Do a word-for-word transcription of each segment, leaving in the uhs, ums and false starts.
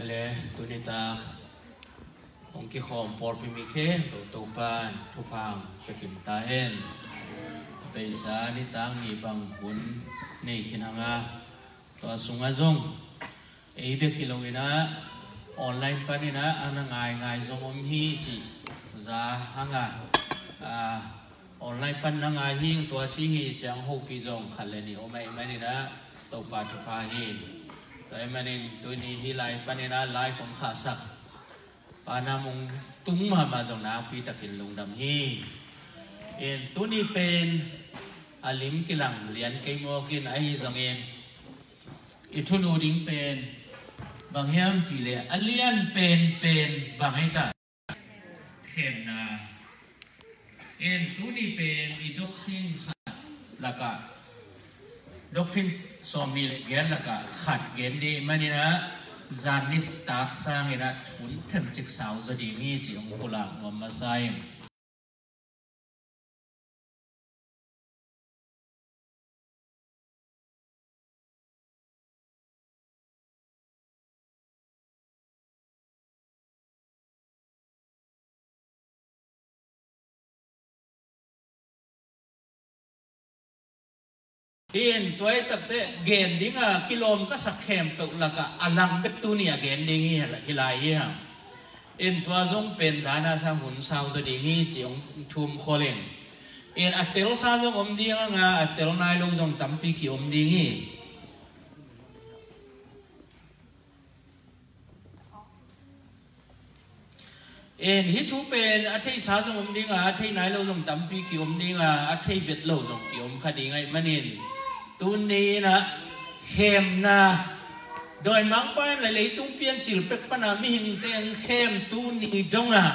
Le tuni tak hong kikhawm pawlpi mi khempeuh Topa'n thupha hong pia kim ta hen. Beisa nitak ni bang hun nei khin hang a, tua sungah zong ei bek hi lo in ah, online panin ah a na ngaingai zong om hi cih za hang a, ah, online pan na ngai hi ing, tua ci hi ciang hopih zong khat le nih om ahih manin ah Topa thupha hi. Tua ahih manin tuni hih lai panin ah live hong khahsak Pa Nam Mung tung mahmah zong nakpi takin lungdam hi. In tuni pen a lim kilang lian kei mawk in, ahi zongin i thulu ding pen bang hiam cih leh a lian penpen bang hi ta? Khemna. In tuni pen i doctrine khat lakah, doctrine sawmnih le giat lakah khat gen ding ahih manin ah, zan nitak sangin ah hun themcik sau zaw ding hi cih hong pulak nuam masa ing. In tua hi takteh gen ding a kilawm ka sak khempeuh lakah a lang bek tuni a gen ding hi, hi lai hi hang. In tua zong pen zan a sang hun sau zaw ding hi cih hong thum khol ing. In a telsa zong om ding hang a, a tel nai lo zong tampi ki om ding hi. In hih thu pen a theisa zong om ding a, a thei nai lo zong tampi ki om ding a, a thei vet lo zong ki om kha ding ahih manin, tuni in ah khemna, dawimangpa in le leitung piancil pek pana mihingte hong khem tuni dong a,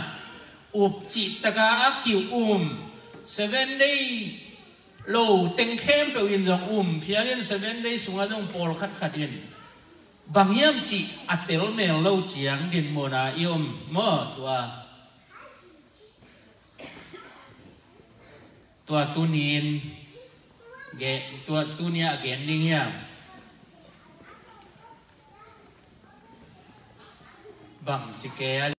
up cih taka a ki um, Seven Day lo teng khempeuh in zong um phial in, Seven Day sungah zong pawlkhat khat in bang hiam cih a tel mel lo ciang dinmun a i om maw? Tua, tua tuni in ge-, tua tuni a gen ding hiam? Bang ci ke a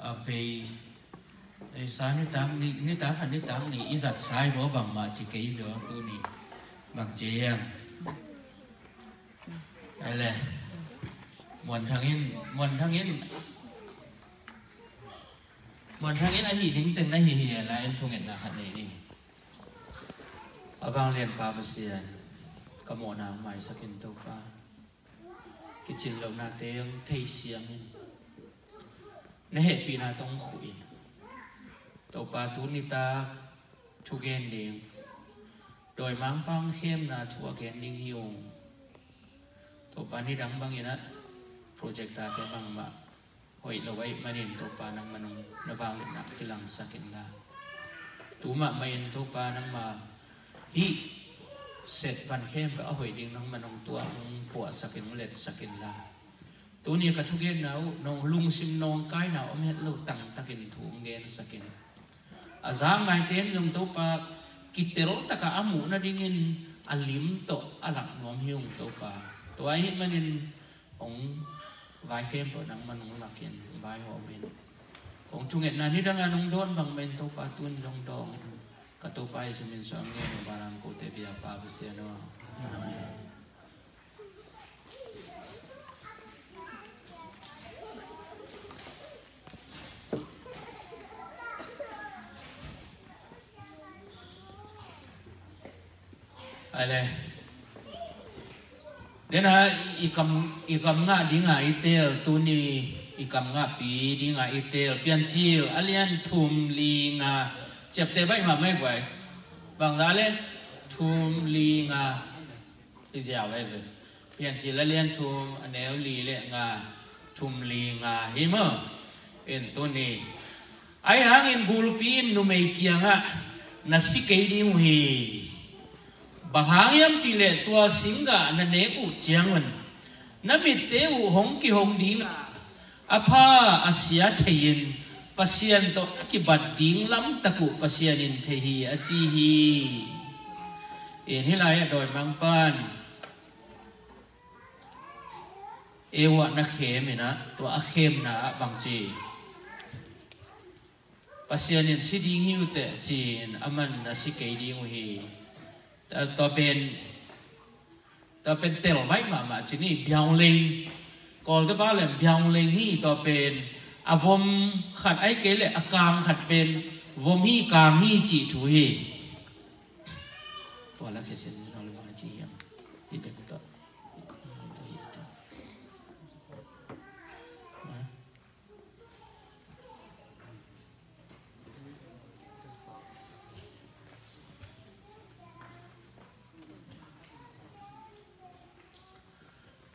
A pei, ei, sa nitak ni, nitak khat nitak ni i zat sa hi baw, bangmah ci kei baw, tuni bang ci hiam? Ai le, Muan Thang in, Muan Thang in, Muan Thang in a hih ding teng na hih hi a, la en thungetna khat nei ni. A vanglianpa Pasian, ka mawhna hong maisak in Topa. Kicin lohnate hong thei siang in, na hehpihna tawh hong khuh in, Topa, tuni nitak thugen ding, dawimangpa hong khemna thu a gen ding hi ung. Topa, nidang bangin ah projector-te bangmah hoih lo ahih manin Topa, nangmah nong na vangliatna kilangsak inla, tu mahmah in Topa, nangmah hih set van khempeuh a hoih ding nangmah nong tuah, nong puahsak in, nong letsak inla, tuni ka thugenna uh nong lungsim nawngkaina om het lo tangtakin thu hong gensak in. A za ngaite in zong Topa, kitel taka a muh nadingin a lim tawh a lak nuam hi ung Topa. Tua ahih manin hong vai khempeuh nangmah nong lak in, hong vaihawm in. Kong thungetna nidang a nong dawn bangmah in Topa, tun zong dawng in. Ka Topa Jesu min suang ngen uh, vanlam kote biakpa Pasian aw. Ale. Dena i kam, i kam ngah dinga i tel, tuni i kam ngahpi dinga i tel, Piancil a lian thum li nga, ciapteh baih mahmah ei guai. Bangzah le? Thum li nga. I ziau ei ve. Piancil a lian thum, a neu li le nga, thum li nga hi maw. En tuni. Ahi hangin gulpi in numei kiangah na si kei ding uh hi. Bang hang hiam cihleh tua singgah na nek uh ciangun na mitte uh hong kihong dingah a pha a sia thei-in Pasian tawh a kibat ding lamtak uh Pasian in thei hi a ci hi. En hih lai-ah dawimangpan Eva na khem inah, tua a khemna ah bangci, Pasian in si ding hi uh teh ci-in aman na si kei ding uh hi. Tua, tua pen, tua pen tel baih mahmah ci ni, biauleng. Kawlte pa le biauleng hi, tua pen a vom khat ahih kei leh a kang khat pen vom hi, kang hi cih thu hi. Tua la khesian ni lo le bang ci hiam? Hi bek tawh.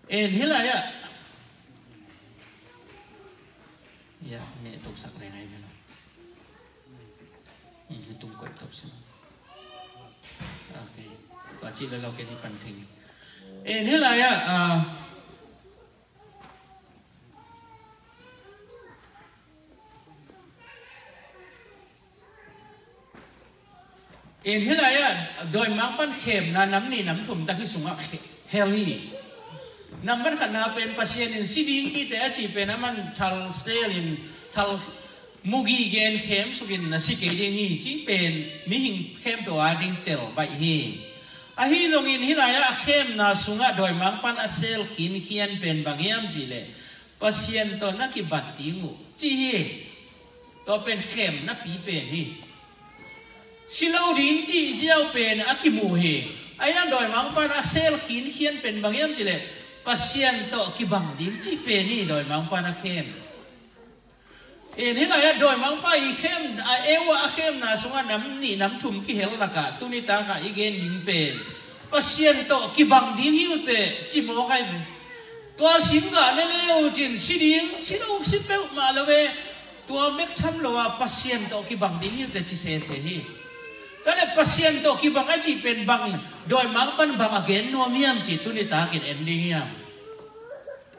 En hih lai-ah. Ya, ne tuksak le ngai melo. Hmm, tung koih tok sin. Okay. Tua cih le lo ke ni pan theng. En hih lai-ah, ah, En hih lai-ah dawimangpan khemna nam nih nam thum tak hih sungah khe-, hel hi. Nambat khatna pen Pasian in si ding hi teh a cih pen aman thal sel in, thal mugi gen khemsuk in na si kei ding hi cih pen mihing khempeuh a ding tel baih hi. Ahi zongin hih lai-ah a khemna sungah dawimangpan a sel khinkhian pen bang hiam cihleh Pasian tawh na kibat ding uh ci hi. Tua pen khemna pi pen hi. Si lo ding cih ziau pen a kimu hi. Ahi hang dawimangpan a sel khinkhian pen bang hiam cihleh Pasian tawh kibang ding cih pen hi dawimangpan a khem. En hih lai-ah dawimangpa i khem, a Eva a khemna sungah nam nih nam thum kihel lakah tuni takah i gen ding pen Pasian tawh kibang ding hi uh teh ci mawk ahi ve. Tua singgah ne le uh cin si ding, si lo, si peuhmah lo ve. Tua bek tham lo a Pasian tawh kibang ding hi uh teh ci sese hi. Tua le Pasian tawh kibang a cih pen bang, dawimangpan bang a gen nuam hiam cih tuni takin en ding hiam?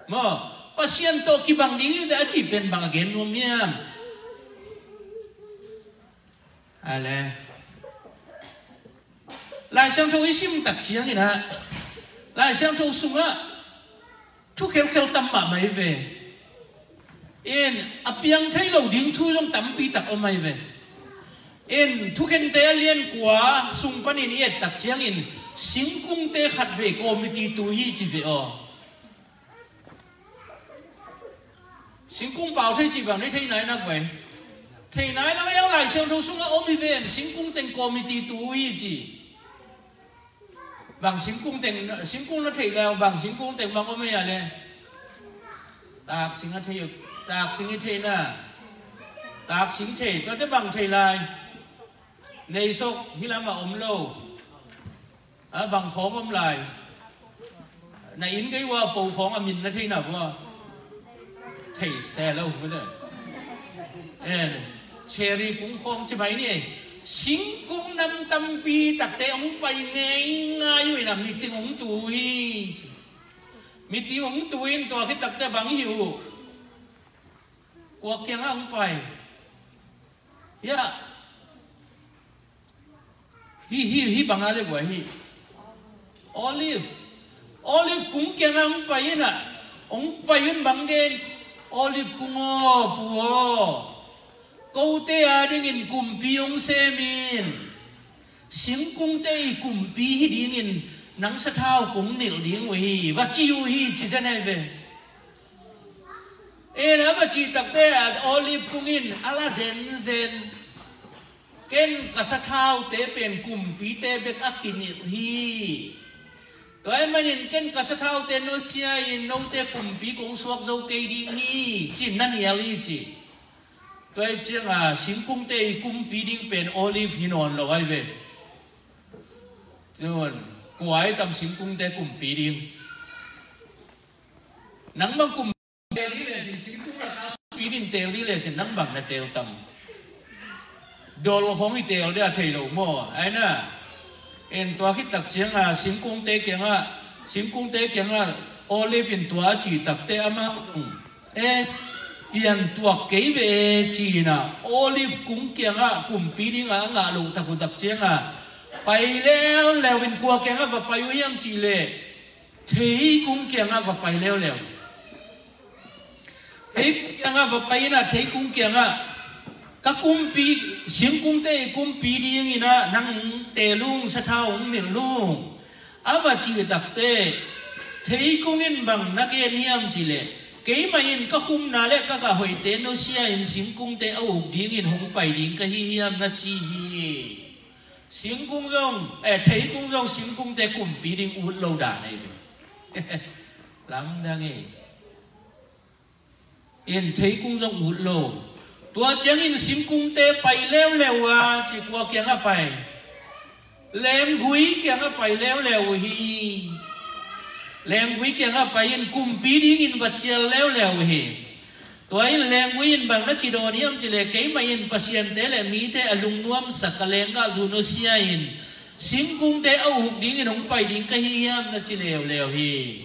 Maw, Pasian tawh kibang ding hi uh teh a cih pen bang a gen nuam hiam? Ale. Lai Siangtho i sim tak ciangin ah, Lai Siangtho sungah thu khelkhel tam mahmah hi ve. In a piang thei lo ding thu zong tampi tak om ahi ve. In Thukhente a lian kua sung panin i et tak ciangin singkungte khatvei committee tu hi ci ve aw. Singkung pau thei cih bang ni thei nai nak vai. Thei nai nak yang Lai Siangtho sungah om hi ven, singkung teng committee tu hi ci. Bang singkung teng, singkung na thei lai, bang singkung teng bang om hi a le. Taksing a thei, taksing hi thei na. Taksing thei, tuate bang thei lai. Nei sok, hi lamah om lo. A bang khawng om lai. Na inn gei ua po khawng a min na thei na vua. Thei se lo mu de. En, cherry kung khawng ci mai ni. Singkung nam tampi takte hong pai ngei ngai uh in a meeting hong tu hi. Meeting hong tu in tua khit takte bang hi uh. Kua kiangah hong pai. Ya. Hi, hi, hi bang a le buai hi. Olive. Olive kung kiangah hong pai in a. Hong pai un bang gen. Olive kung aw, pu aw. Kote a dingin kumpi hong sem in. Singkungte i kumpi hi dingin Nang sathau kong nilh ding uh hi, va ci uh hi, ci zen ahi ve. En a va cih takte a olive kung in a la zenzen. Ken ka sathaute pen kumpite bek a kinilh hi. Tua ahih manin ken ka sathaute nusia in note kumpi kong suak zo kei ding hi, ci-in na nial hi ci. Tua ahih ciangin singkungte i kumpi ding pen olive hi nawn lo ahi ve. Tun, kua i tam singkungte kumpi ding? Nang bang kum teel ding lecin, singkung lakah kumpi ding teel ding lecin, nang bang na teel tam? Dol hong i teel dia thei lo maw? Ai na. En tua khit tak ciangin singkungte kiangah, singkungte kiangah olive in tua a cih takte amah kung, e, piantuak kei ve e, ci-in a olive kung kiangah kumpi dingah a ngah loh tak uh tak ciangin pai leuleu in kua kiangah va pai uh hiam cih leh theikung kiangah va pai leuleu. Theikung kiangah va pai in a theikung kiangah, ka kumpi, singkungte i kumpi dingin a nang teel ung, sathau hong nilh ung, a va cih takte theikung in bang na gen hiam cih leh, keimah in ka khumna le ka gah hoihte nusia in singkungte a uk dingin hong pai ding ka hi hiam, na ci hi. Singkung zong, eh, theikung zong singkungte kumpi ding ut lo dan ahi ve. Lamdang e. In theikung zong ut lo. Tua ciangin singkungte pai leuleu a, ci, kua kiangah pai? Lenggui kiangah pai leuleu uh hi. Lenggui kiangah pai in kumpi dingin va cial leuleu uh hi. Tua in lenggui in bang na ci dawn hiam cih leh, keimah in pasiante le mite a lungnuamsak ka lenggahzu nusia in singkungte a uk dingin hong pai ding ka hi hiam, na ci leuleu hi.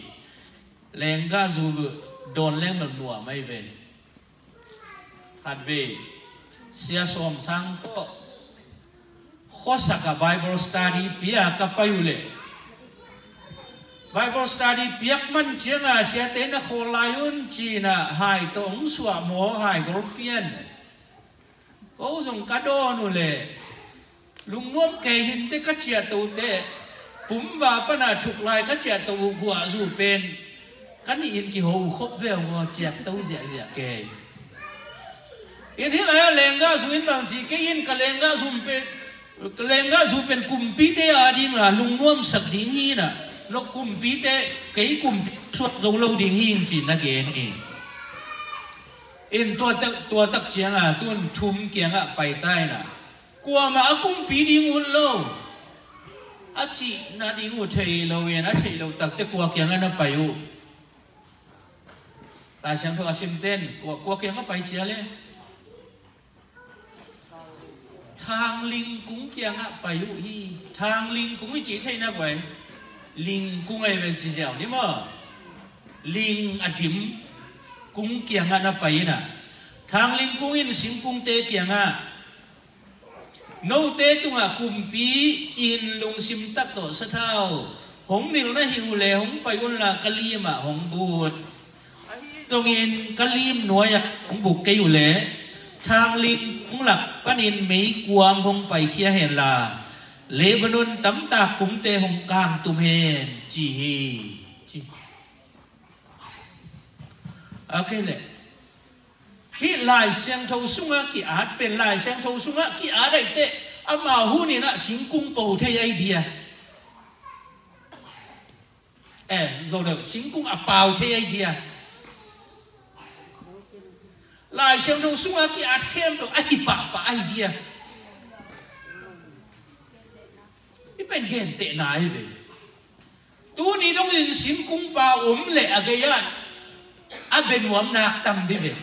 Lenggahzu dawn leng bel nuam ahi ve. Khatvei Sia Sawm Sang tawh khuasak ah Bible study pia ka pai uh leh, Bible study piak man ciangin siate na khawl lai un ci-in a hai tawh hong suah maw, hai gol pian. Ko zong ka dawn uh leh lungnuam kei hinteh ka ciahtoh teh, pumva pan a thuk lai ka ciahtoh uh guahzu pen ka nih in kiho uh khop veu maw, ciahto ziahziah kei. In hih lai-ah lenggahzu in bang ci, kei in ka lenggahzu pen, ka lenggahzu pen kumpite a ding a lungnuamsak ding hi in a, no kumpite, kei kumpi suak zo lo ding hi ing ci-in na gen hi. In tua tak, tua tak ciangin tun thum kiangah pai ta in a, kuamah a kumpi ding ut lo, a cihna ding uh thei lo in, a theih loh takte kua kiangah na pai uh? Lai Siangtho a simten kua, kua kiangah pai cia le? Thangling kung kiangah pai uh hi. Thangling kung i cih theihna kua hi? Ling kung ahi ve ci ziau ni maw? Ling a dim kung kiangah na pai in a, thangling kung in singkungte kiangah, note tungah kumpi in lungsim tak tawh sathau hong nilh na hih uh leh hong pai unla ka lim ah hong but. Ahi zongin ka lim nuai-ah hong buk kei uh leh thangling kung lak panin meikuang hong paikhia henla, Lebanon tamtak kungte hong kangtum hen, ci hi, ci. Ok leh. Hih Lai Siangtho sungah ki-at pen, Lai Siangtho sungah ki-at ahih teh amau hun in a singkung po thei ahi dia. Eh, lo deuh, singkung a pau thei ahi dia. Lai Siangtho sungah ki-at khempeuh a hi pahpah ahi dia. Hih pen gentehna ahi ve. Tuni dongin singkung pau om leh a gei-ah a bia nuamnak tam dih ve.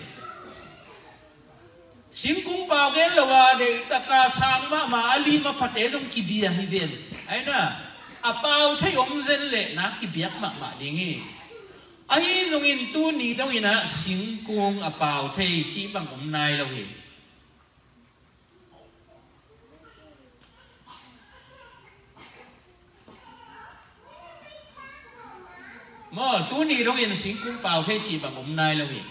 Singkung pau gen lo a, deihtak a sang mahmah a lim a phate zong kibia hi ven. Ahi na, a pau thei om zen leh nak kibiak mahmah ding hi. Ahi zongin tuni dongin a singkung a pau thei cih bang om nai lo hi. Maw, tuni dongin singkung pau thei cih bang om nai lo hi.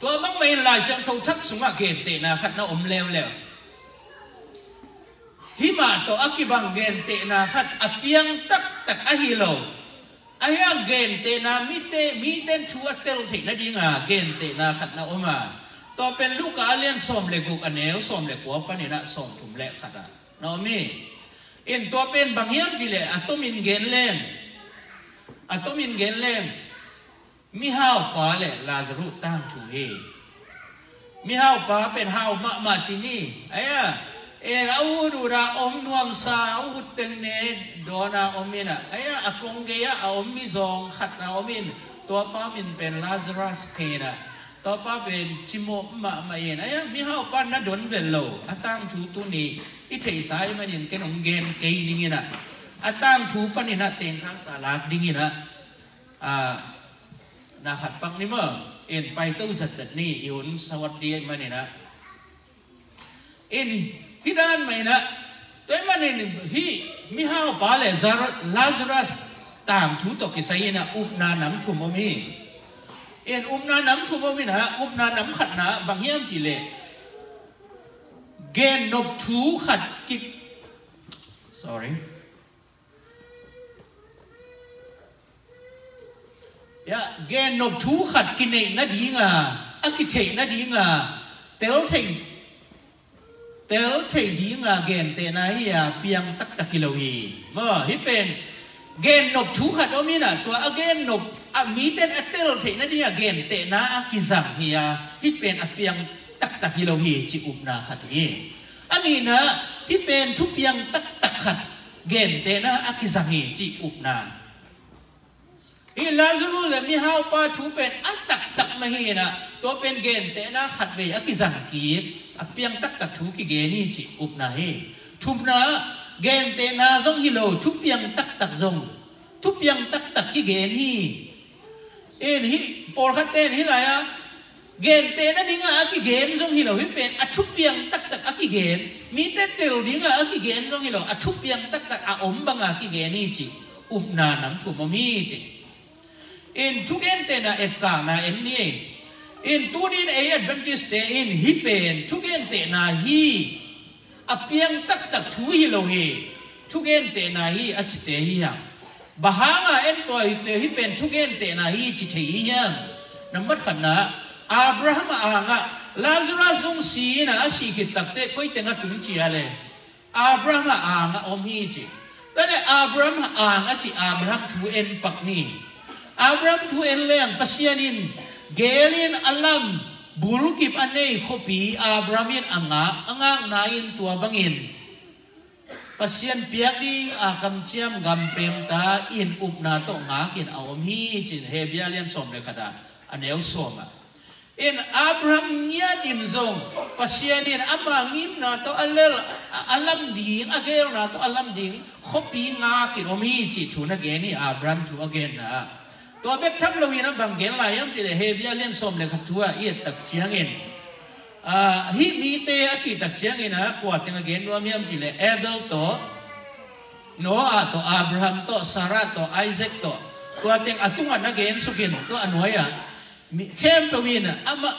Tua bangmah in Lai Siangtho Thak sungah gentehna khat na om leuleu. Himah tawh a kibang gentehna khat a piang taktak ahi lo. Ahi a gentehna mite, miten thu a tel theih nadinga gentehna khat na om a. Tua pen Luka a lian sawm le guk a neu sawm le kua panin ah sawm thum le khat ah na om hi. In tua pen bang hiam cih leh a tomin gen leng. A tomin gen leng. Mihaupa le Lazarus tangthu hi. Mihaupa pen hau mahmah ci ni. Aya, en a ut ut a om nuamsa, a ut teng ne dawn a om in a. Aya, a kong gei ah a om mizawng khat a om in. Tuapa min pen Lazarus pen a. Tuapa pen cimawh mahmah in. Aya, mihaupa na don bel lo. A tangthu tuni i theihsa i manin ken hong gen kei ning in a. A tangthu panin a tengkhangsa lak ding in a. A, na khat pak ni maw, in paito zatzat ni, i hun sawt dih manin ah. In, hih dan mah in ah, tua manin hih mihaupa le Zar-, Lazarus tangthu tawh kisai in ah upna nam thum om hi. In upna nam thum om in ah, upna nam khatna bang hiam cih leh, gennop thu khat ki-, sorry. Ya, gennop thu khat kineih nadinga, a kitheih nadinga, tel thei, tel thei dinga gentehna hi a, piang taktak hi lo hi. Maw, hih pen gennop thu khat om in ah, tua a gennop, a miten a tel theih nadinga gentehna a kizang hi a, hih pen a piang taktak hi lo hi, ci upna khat hi. A nihna, hih pen thupiang taktak khat gentehna a kizang hi, ci upna. Hih Lazarus le mihaupa thu pen a taktak mah hi in ah, tua pen gentehna khat vei a kizang kik, a piang taktak thu kigen hi, ci upna hi. Thumna, gentehna zong hi lo, thupiang taktak zong, thupiang taktak kigen hi. In hih, pawlkhat ten hih lai-ah, gentehna dinga a kigen zong hi lo, hih pen a thupiang taktak a kigen. Mite tel dinga a kigen zong hi lo, a thupiang taktak a om banga kigen hi ci. Upna nam thum om hi ci. In thugentehna etkakna en ni. In tunin ei Adventist te in hih pen thugentehna hi. A piang taktak thu hi lo hi. Thugentehna hi a cite hi hiam? Bang hanga en tua hite hih pen thugentehna hi ci thei hi hiam? Nambat khatna, Abraham a angah Lazarus zong si in a, a sih khit takte koi teng a tung ci a le, Abraham a angah om hi ci. Tua le Abraham a angah ci, Abraham thu en pak ni. Abraham thu en leng Pasian in gelin a lam bulkip a nei khuapi Abraham in a ngak, a ngakna in tua bangin Pasian piak ding a kamciam gam pemta in upna tawh ngakin a om hi cin Hebru lian sawm le khat a, a neu sawm ah. In Abraham ngiat in zong Pasian in ama ngimna tawh a lel, a, a lam ding, a gelna tawh a lam ding khuapi ngakin om hi cih thu na gen hi, Abraham thu a genna ah. Tua bek tham loin a bang gen lai hiam cih leh Hebru lian sawm le khat thu ah i et tak ciangin, ah, hih mite a cih tak ciangin a kua teng a gen nuam hiam cih leh Abel tawh, Noah tawh, Abraham tawh, Sarah tawh, Isaac tawh, tua teng a tungah na gen sukin, tua a nuai ah mi khempeuh in amah,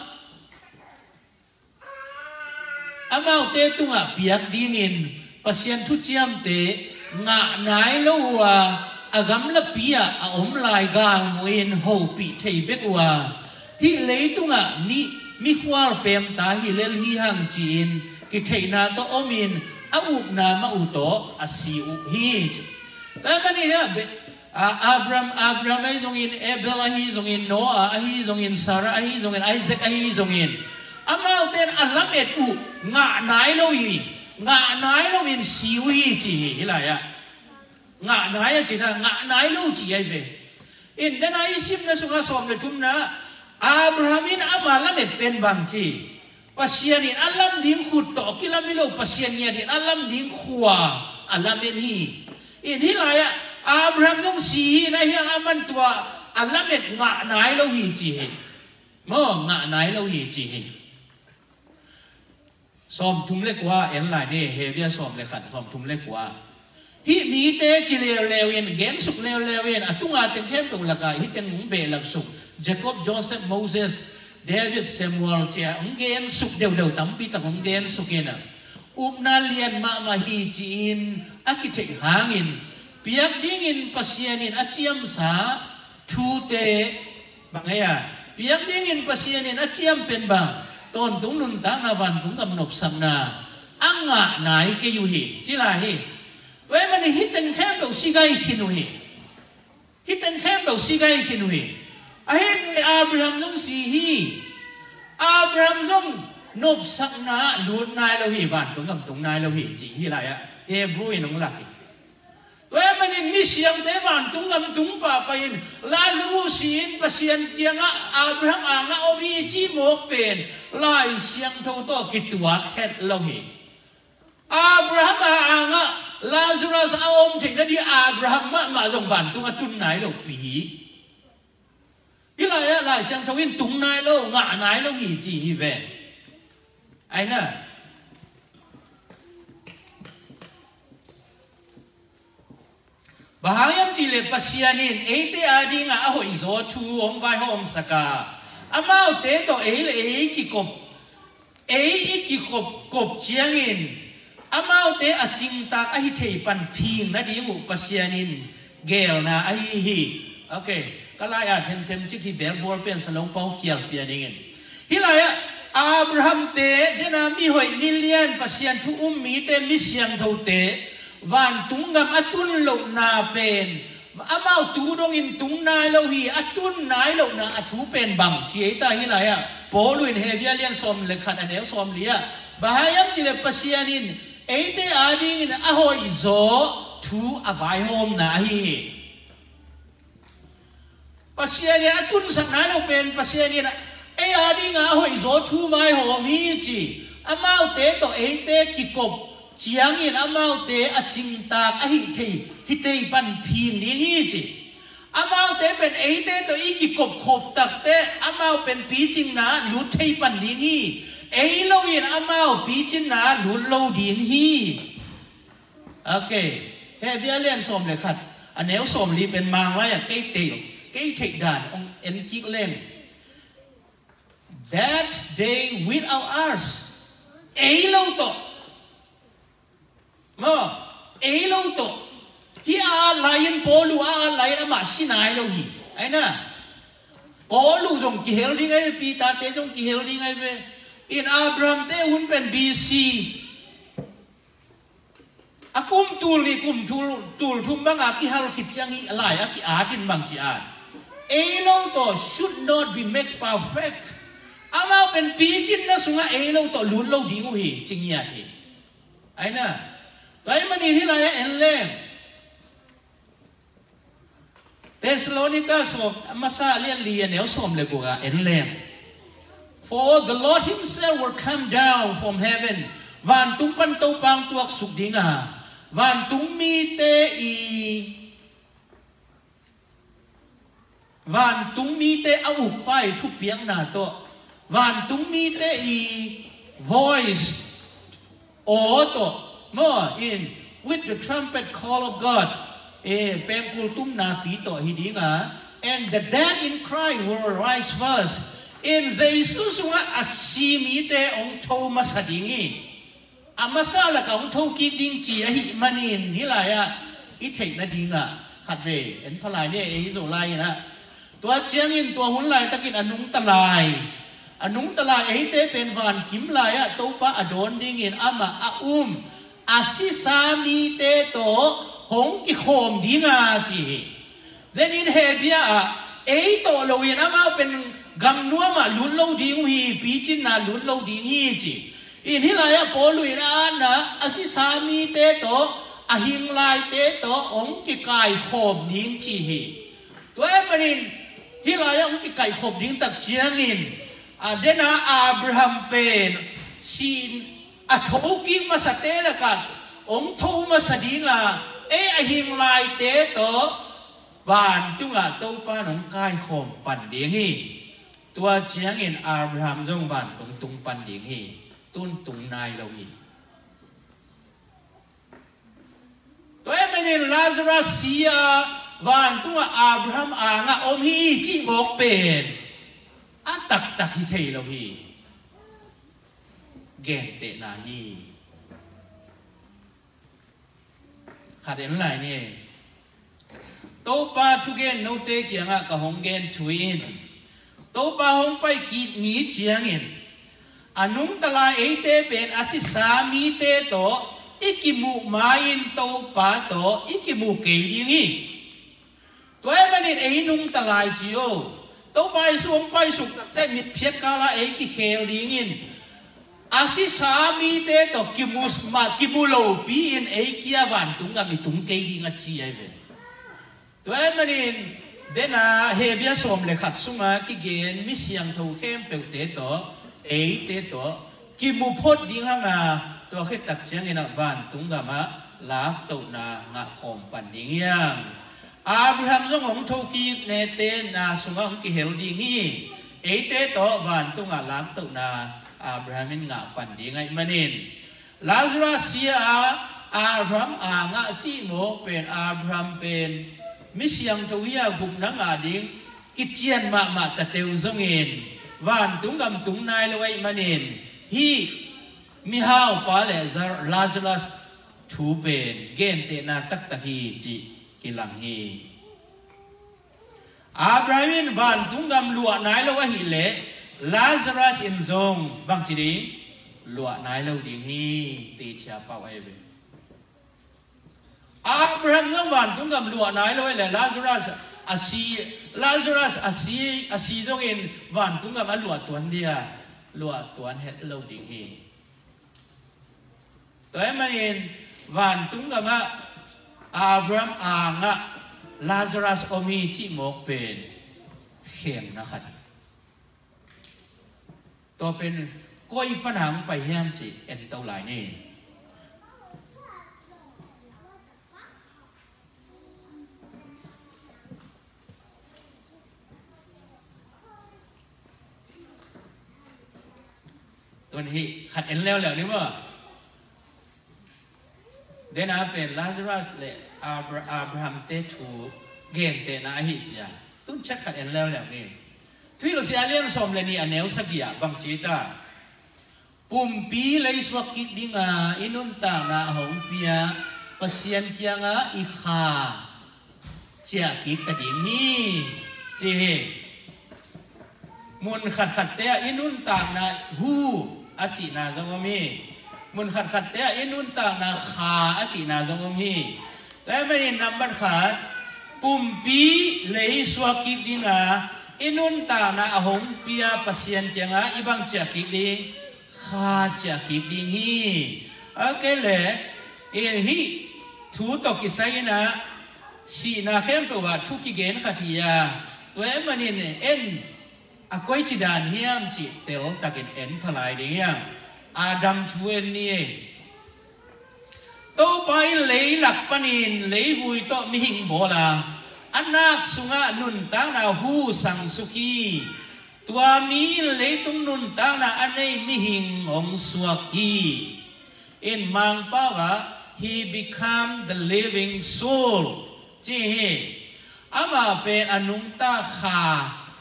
amaute tungah piak dingin Pasian thuciamte ngah nai lo uh a, a gamlapi ah a om lai galmuh in hopih thei bek uh a, hih leitungah mi, mikhual pemta hi lel hi hang ci-in kitheihna tawh omin a upna mah uh tawh a si uh hi. Tua manin ah, Abraham, Abraham ahi zongin, Abel ahi zongin, Noah ahi zongin, Sarah ahi zongin, Isaac ahi zongin, amaute in a lamet uh ngah nai lo hi, ngah nai loin si uh hi ci hi, hih lai-ah. Ngah nai a cina, ngah nai lo ci ahi ve. In dena i simna sungah sawm le thumna, Abraham in ama lamet pen bang ci. Pasian in a lam ding khut tawh kilam hi lo, Pasian ngiat in a lam ding khua a lamen hi. In hih lai-ah Abraham zong si hi na hiang a man tua a lamet ngah nai lo hi ci hi. Maw, ngah nai lo hi ci hi. Sawm thum le kua en lai ni, Hebru sawm le khat, sawm thum le kua. Hih mite ci leuleu in, gensuk leuleu in, a tunga teng khempeuh lakah hih teng hong behlap suk. Jacob, Joseph, Moses, David, Samuel cia hong gensuk deuhdeuh tampi tak hong gensuk in a. Upna lian mahmah hi ci-in a kitheih hangin, piak dingin Pasian in a ciamsa thute, bang ei a, piak dingin Pasian in a ciam pen bang, tawntung nuntakna vantung gam nopsakna a ngah nai kei uh hi, ci lai hi. Tua ahih manin hih teng khempeuh si gai khin uh hi. Hih teng khempeuh si gai khin uh hi. Ahi hang Abraham zong si hi. Abraham zong nopsakna ah lut nai lo hi, vantung gam tung nai lo hi, ci hi lai ah Hebrew in hong lak hi. Tua ahih manin misiangte vantung gam tung pahpah in, Lazarus si-in Pasian kiangah Abraham angah om hi ci mawk pen Lai Siangtho tawh kituak het lo hi. Abraham a angah Lazarus a om theih nading Abraham mahmah zong vantung a tun nai lo pi hi. Hih lai ah Lai Siangtho in tung nai lo, ngah nai lo hi ci hi ve. Aina, bang hang hiam cih leh Pasian in eite adingah a hoihzaw thu hong vaihawmsak a, amaute tawh ei le ei kikop, ei i kikop kop ciangin amaute a cingtak ahi thei panphin nading uh Pasian in geelna ahi hi. Ok, ka lai-at hemtem cik hi, belbual pen salong pau khial pian ingin. Hih lai-ah Abraham-te dena mihoih milian Pasian thu um mite, misiangthote vantung gam a tun lohna pen amau tu dongin tung nai lo hi. A tun nai lohna a thu pen bang ci ei ta hih lai-ah Paul in Hebrew lian sawm le khat a neu sawm li ah, bang hang hiam cih leh Pasian in eite adingin a hoihzaw thu a vaihawmna ahi hi. Pasian in a tunsak nai lo pen Pasian in ei adingah a hoihzaw thu vaihawm hi ci. Amaute tawh eite kikop ciangin amaute a cingtak ahi thei, hi thei panphin ding hi ci. Amaute pen eite tawh i kikop khop takteh amau pen picingna lut thei pan ding hi. Ei lo in amau picinna lut lo ding hi. Ok. Hebrew lian sawm le khat a neu sawm li pen Mang lai-ah kei theih, kei theih dan hong en kik leng. That day without us. Ei lo tawh. Maw, ei lo tawh. Hih a at lai-in Paul uh a at lai-in amah si nai lo hi. Aina, Paul uh zong kihel ding ahi ve, Peter-te zong kihel ding ahi ve. In Abraham-te hun pen B C a kum tul nih kum tul, tul thum banga kihal khit ciang hih lai a ki-atin bang ci-a, ei lo tawh should not be made perfect. Amau pen picinna sungah ei lo tawh lut lo ding uh hi, ci ngiat hi. Aina, tua ahih manin hih lai-ah en leng. Thessalonika sawm, a masa lian li a neu sawm le guk ah en leng. For the Lord himself will come down from heaven. Vantung pan Topa hong tuaksuk ding a, vantung mite i, vantung mite a ukpa i thupiakna tawh, vantung mite i voice, aw tawh, maw, in, with the trumpet call of God, eh, pengkul tumna pi tawh hi ding a, and the dead in Christ will rise first. In Jesu sungah a si mite hong tho masa ding hi. A masa lakah hong thokik ding ci ahih manin hih lai-ah i theih nadingah khatvei en pha lai ni, ei Zolai in ah. Tua ciangin tua hun laitakin a nungta lai, a nungta lai eite pen vankim lai-ah Topa a dawn dingin amah a um a sisa mite tawh hong kikhawm ding a ci hi. Zenin Hebia ah ei tawh loin amau pen gam nuamah lut lo ding uh hi, picinna lut lo ding hi ci. In hih lai-ah Paul in a atna a sisa mite tawh, a hing laite tawh hong kikaikhawm ding ci hi. Tua ahih manin hih lai-ah hong kikaikhawm ding tak ciangin, a, dena Abraham pen sin a thokik masate lakah hong tho masa ding a, ei a hing laite tawh vantungah Topa in hong kaikhawm pan ding hi. Tua ciangin Abraham zong vantung tung pan ding hi. Tun tung nai lo hi. Tua ahih manin Lazarus si a, vantungah Abraham angah om hi cih mawk pen a taktak hi thei lo hi. Gentehna hi. Khat en lai ni. Topa thugen note kiangah ka hong gen thu in, Topa hong pai kik ni ciangin a nungta lai eite pen a sisa mite tawh i kimuh ma-in Topa tawh i kimuh kei ding hi. Tua ahih manin ei nungta lai ci o. Topa Jesu hong paisuk takte mitphiat kala ei kikhel dingin a sisa mite tawh kimu ma, kimu lopi-in ei kia vantung gam i tung kei ding a ci ahi ve. Tua ahih manin dena Hebru sawm le khat sunga kigen mi siangtho khempeuhte tawh eite tawh kimu phot ding hanga, tua khit tak ciangin a vantung gamah laktohna ngah khawm pan ding hiam? Abraham zong hong thokik nete na sungah hong kihel ding hi. Eite tawh vantungah laktohna Abraham in ngah pan ding ahih manin Lazarus sia a, Abraham a ngah cih mawk pen, Abraham pen mi siangtho hi a, gupna ngah ding kician mahmah tateu zongin vantung gam tung nai lo ahih manin hih mihaupa le Za-, Lazarus thu pen gentehna taktak hi cih kilang hi. Abraham in vantung gam luah nai lo ahih leh Lazarus in zong bangci ding? Luah nai lo ding hi, teci a pau ahi ve. Abraham zong vantung gam luah nai lo ahih leh Lazarus a si, Lazarus a si, a si zongin vantung gam a luah tuan dia? Luah tuan het lo ding hi. Tua ahih manin vantung gamah Abraham a ngah Lazarus om hi cih mawk pen khemna khat hi. Tua pen koi pana hong pai hiam cih en to lai ni. Tun hih khat en leuleu ni maw. Dena pen Lazarus le Abra-, Abraham te thu gentehna ahi sia. Tun ciat khat en leuleu ni. Thuhilhsia a lian sawm le nih a neu sagih ah bang ci ta? Pumpi leisuak kik dinga i nuntakna a hong pia Pasian kianga i kha ciah kik ta ding hi, ci hi. Mun khatkhatte ah i nuntakna hu a cihna zong om hi. Mun khatkhatte ah i nuntakna kha a cihna zong om hi. Tua ahih manin nambat khat, pumpi leisuak kik dinga i nuntakna a hong pia Pasian kianga i bang ciah kik ding? Kha ciah kik ding hi. Ok le, in hih thu tawh kisai inah sihna khempeuh ah thu kigen khat hi a, tua ahih manin en a koici dan hiam cih teltakin en phalai ding hiam? Adam thu en ni ei. Topa in leilak panin leivui tawh mihing bawl a, a nak sungah nuntakna hu sangsuk hi. Tua mi in leitung nuntakna a nei mihing hong suak hi. In Mangpau ah, he become the living soul, ci hi. Amah pen a nungta kha,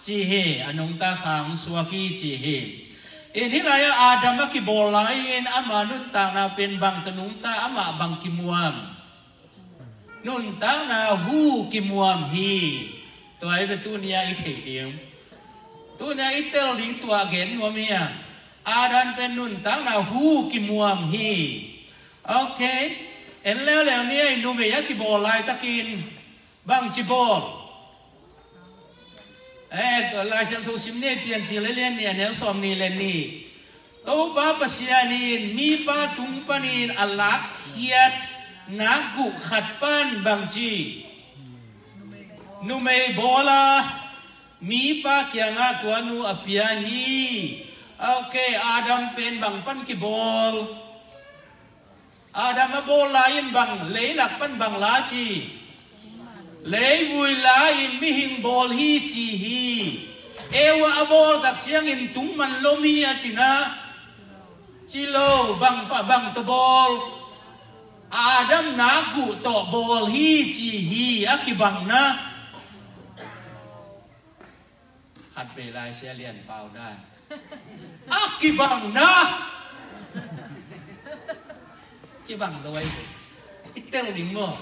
ci hi. A nungta kha hong suak hi, ci hi. In hih lai-ah Adam a kibawl lai-in ama nuntakna pen bang tawh nungta, amah bang kimuam? Nuntakna hu kimuam hi. Tua hi ve tuni-a i theih ding. Tuni-a i tel ding tua gen nuam hi a. Adam pen nuntakna hu kimuam hi. Ok. En leuleu ni ei, numei a kibawl laitakin bangci bawl? Eh, Lai Siangtho sim ni, Piancil a lian nih a neu sawm nih le nih. Topa Pasian in mipa tung panin a lakkhiat nakguh khat pan bangci? Numei bawl a, mipa kiangah tua nu a pia hi. Ok, Adam pen bang pan kibawl? Adam a bawl lai-in bang, leilak pan bang la ci? Leivui la-in mihing bawl hi ci hi. Eva a bawl tak ciangin tungman lom hi a ci na. Ci lo, bang pa, bang tawh bawl? Adam nakguh tawh bawl hi ci hi, a kibang na. Khat vei Lai Sia Lian Pau dan. A kibang na. Kibang lo ai. I tel ding maw?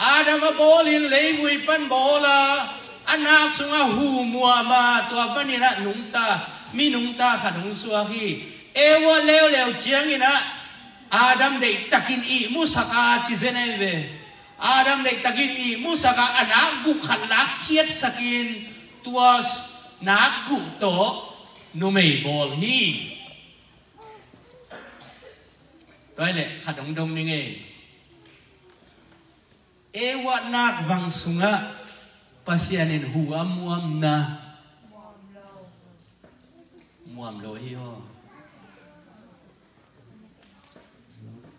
Adam a bawl in leivui pan bawl a, a nak sungah hu muam a, tua panin ah nungta, mi nungta khat hong suak hi. Eva leuleu ciangin ah Adam deihtakin ihmusak a, ci zen ahi ve. Adam deihtakin ihmusak a, a nak guh khat lakkhiatsakin tua nak guh tawh numei bawl hi. Tua hi leh khat hong dong ning ei. Eva nak vang sungah Pasian in hu a muam na? Muam lo hi aw.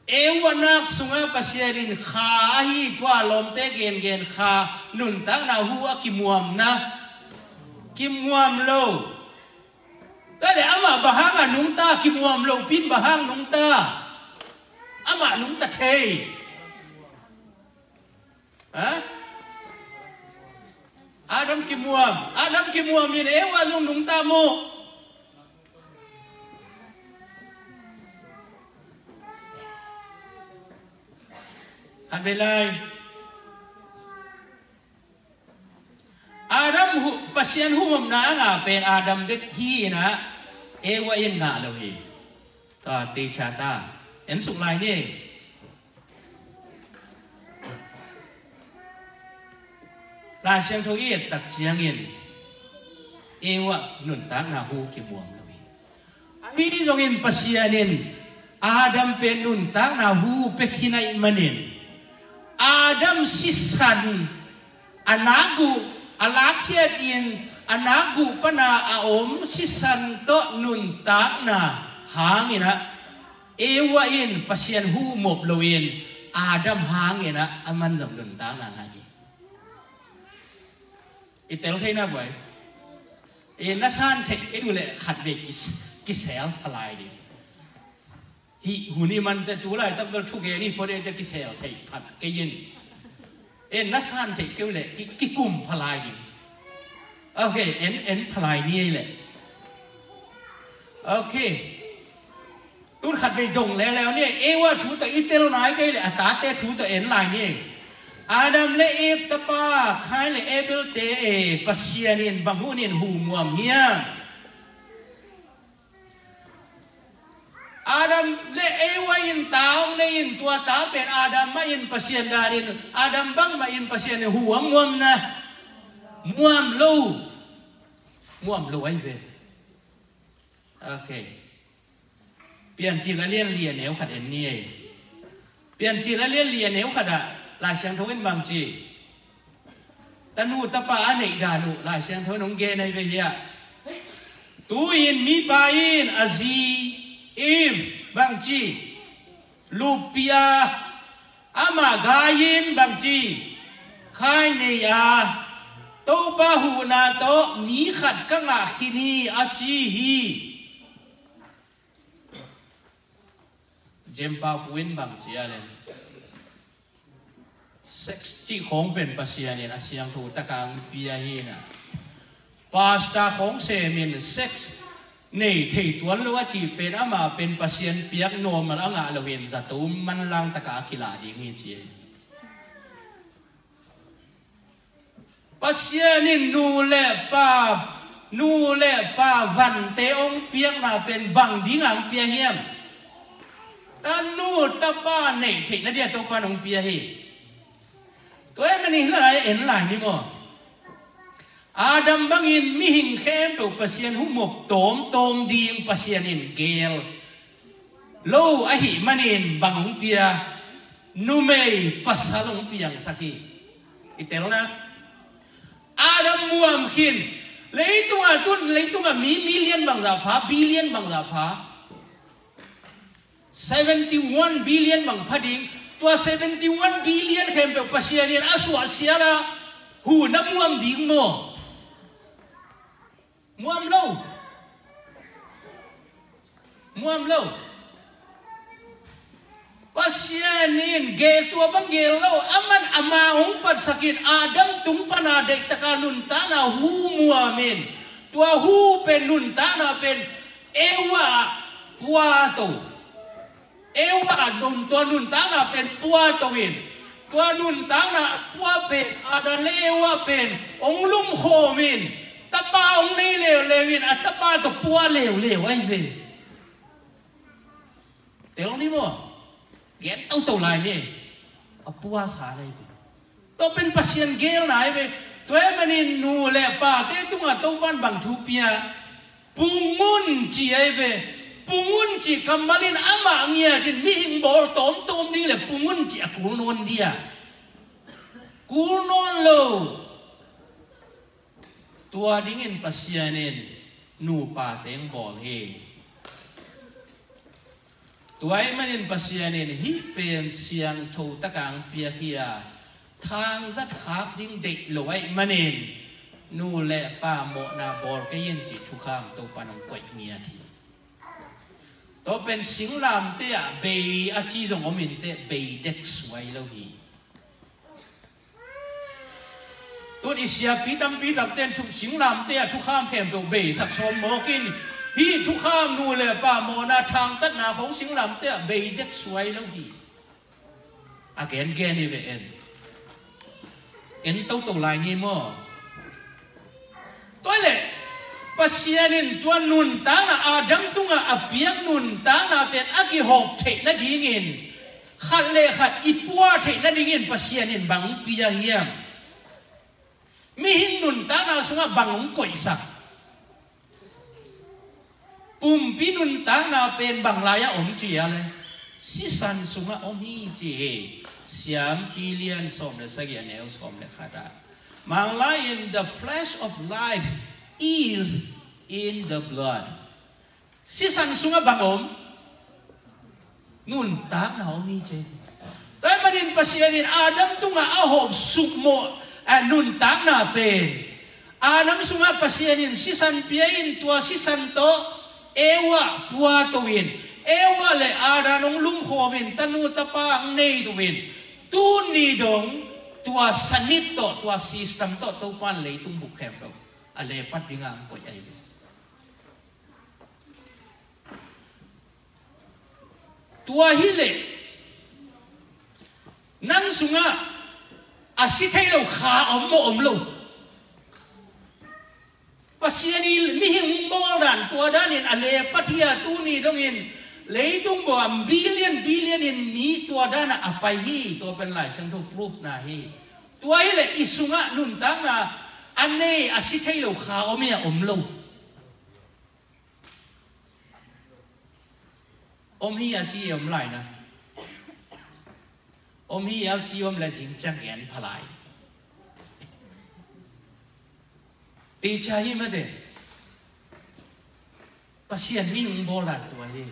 Eva nak sungah Pasian in kha ahi, tua lawmte gengen kha, nuntakna hu a kimuam na? Kimuam lo. Tua leh amah bang hang a nungta, kimuam lo pi in bang hang nungta? Amah nungta thei. Ha? Adam kimuam. Adam kimuam in Eva zong nungta maw? Khat vei lai. Adam hu, Pasian huhmamna a ngah pen Adam bek hi in ah, Eva in ngah lo hi. Tua teicha ta. En suk lai ni. Lai Siangtho i et tak ciangin Eva nuntakna hu kimuam lo hi. Ahi zongin Pasian in Adam pen nuntakna hu pia khin ahih manin, Adam sisan a nak guh a lakkhiat in, a nak guh pana a om sisan tawh nuntakna hangin ah, Eva in Pasian hu mop loin Adam hangin ah aman zong nuntakna ngah hi. I tel thei na buai. I na san theih kei uh leh khat vei kis-, kisel phalai ding. Hih hun i man te tu laitak bel thugen i pua de te kisel theih phat kei in. I na san theih kei uh leh ki-, kikum phalai ding. Ok, en, en phalai ni ei leh. Ok. Tun khat vei dong leuleu ni, Eva thu tawh i tel nai kei leh a tate thu tawh en lai ni. Adam le Eve tapa, Kain le Abel te e, Pasian in bang hunin hu muam hiam? Adam le Eva in ta hong nei in tua ta pen Adam mah in Pasian dan in, Adam bang mah in Pasian in hu a muam na? Muam lo. Muam lo ahi ve. Ok. Piancil a lian li a neu khat en ni ei. Piancil a lian li a neu khat ah Lai Siangtho in bang ci? Tanu tapa a neih dan uh Lai Siangtho in hong gen ahi ve hiah. Tu-in mipa in a zi Eve bang ci? Luppih a, amah gai in bang ci? Kain nei a, Topa huhna tawh mi khat ka ngah khin hi a ci hi. Jem Pau Pu in bang ci a leh, sex cih khawng pen Pasian in a siangtho taka hong pia hi na. Pastor khawng sem in sex nei thei tuan lo a cih pen amah pen Pasian piak normal a ngah lo in zato manlang taka a kilah ding hi ci hi. Pasian in nu le pa, nu le pa vante hong piakna pen bang ding a hong pia hiam? Tanu tapa neih theihna dia Topa in hong pia hi. Tua ahih manin hih lai en lai ni maw? Adam bangin mihing khempeuh Pasian humop tawmtawm ding Pasian in geel lo ahih manin bang hong pia? Numei pasal hong piangsak hi. I telna, Adam muam khin. Leitungah tun, leitungah mi million bangzah pha, billion bangzah pha. Seventy one billion bang pha ding. Tua seventy one billion khempeuh Pasian in a suahsial a, hu na muam ding maw? Muam lo. Muam lo. Pasian in geel, tua bang geel lo, aman ama hong patsakin Adam tung pana deihtaka nuntakna hu muamin, tua hu pen nuntakna pen Eva ah puato. Eva ah nun, tua nuntakna pen puato in, Tua nuntakna a pua pen, Adam le Eva pen hong lumkhawm in, tapa hong nei leuleu in, a tapa tawh pua leuleu ahi ve. Tel ni maw? Gen toto lai ni. A pua sa lai ni. Tua pen Pasian gelna ahi ve. Tua ahih manin nu le pate tungah Topan bang thu pia? Pung un ci ahi ve. Pung un ci kammal in amah ngiat in mihing bawl tawmtawm ding le pung un ci a kul nawn dia? Kul nawn lo. Tua dingin Pasian in nupa teng bawl hi. Tua ahih manin Pasian in hih pen siangtho taka hong piak hi a, thangzat khak ding deih lo ahih manin nu le pa mawhna bawl kei in cih thukham Topan hong koih ngiat hi. Tua pen singlamteh ah bei a ci zong om inteh, bei dek suai lo hi. Tun i siapi tampi takte in thuk singlamteh ah thukham khempeuh beisak sawm mawk in, hih thukham nu le pa mawhna thangtatna khong singlamteh ah bei dek suai lo hi. A gengen hi ve en. En toto lai ni maw? Tua leh Pasian in tua nuntakna, Adam tungah a piak nuntakna pen a kihawp theih nadingin, khat le khat i pua theih nadingin Pasian in bang pia hiam? Mihing nuntakna sungah bang hong koihsak? Pumpi nuntakna pen bang lai-ah om ci a le, sisan sungah om hi ci hi. Siampi lian sawm le sagih a neu sawm le khat ah, Manglai in, the flesh of life is in the blood. Sisan sungah bang om? Nuntakna om hi ci. Tua ahih manin Pasian in Adam tungah a hawp sukmawh a nuntakna pen, Adam sungah Pasian in sisan pia in, tua sisan tawh Eva pua to in, Eva le Adam hong lumkhawm in, tanu tapa hong nei to in, tuni dong tua sanit tawh, tua system tawh Topan leitung buk khempeuh a lepat dingah hong koih ahi ve. Tua hileh nang sungah a si thei lo kha om maw, om lo? Pasian in mihing hong bawl dan, tua danin a lepat hi a, tuni dongin leitung bawh a billion billion in mi tua danah a pai hi. Tua pen Lai Siangtho proof na hi. Tua hileh i sungah nuntakna a nei a si thei lo kha om hi a, om lo? Om hi a ci om lai na. Om hi a ci om le zing ciang gen pha lai. Pi ca hi mate. Pasian mihing bawl dan tua hi.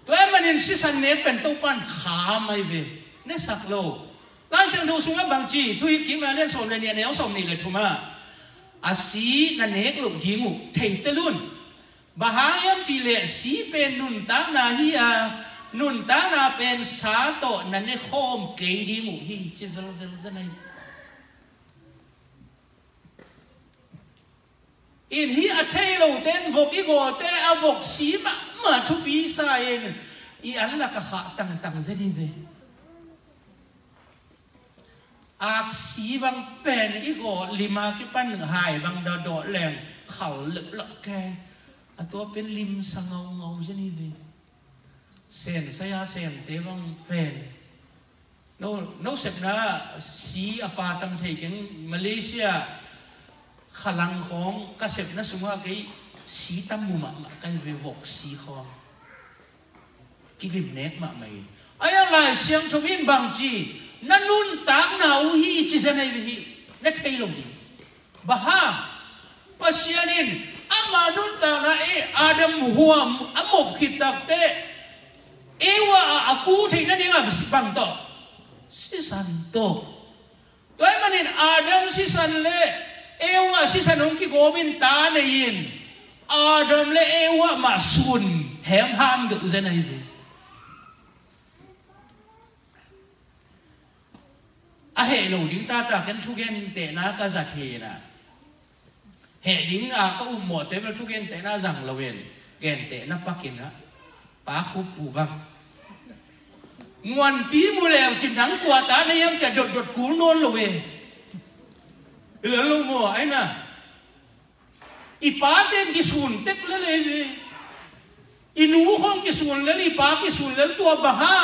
Tua ahih manin sisan nek pen Topan kham ahi ve. Nesak lo. Lai Siangtho sungah bang ci, Thuhilhkikna lian sawm le nih a neu sawm nih le thum ah, a si na nek loh ding uh thei tel un. Bang hang hiam cih leh si pen nuntakna hi a, nuntakna pen sa tawh na ne khawm kei ding uh hi, ci velvel zen ahi. In hih a thei lote in vok i gawte a vok si mahmah thupi sa in i an lak a khah tangtang zen hi ve. Aksi bang pen i gaw lima kipan hai bang dawdawh leng khal leulak kei. A tua pen limsa ngaungau zen hi ve. Sen saya sente bang pen no, no sepna si a pa tam thei keng. Malaysia khalang khawng ka sepna sungah kei si tam mu mahmah kai ve, vok si khawng. Kilim nek mahmah hi. Ai a Lai Siangtho in bang ci, na nuntakna uh hi ci zen ahi hi. Na thei lo ding. Bang hang? Pasian in ama nuntakna, eh, Adam huam a mop khit takteh Eva a, a ku theih nading a bang tawh? Sisan tawh. Tua ahih manin Adam sisan le Eva sisan hong kigawm in ta nei in, Adam le Eva mah sun hemham deuh zen ahi ve. A heh lo ding tata ken thugentehna ka zat hi na. Heh ding a ka upmawhte bel thugentehna zang lo in, gentehna pakin a, pa khup pu bang. Muanpi mu leu cin nang kua ta na hiam cia dotdot kul nawn lo e. Lel lo maw, ai na. I pa ten kisun tek lel e. I nu khong kisun lel, i pa kisun lel, tua bang ha.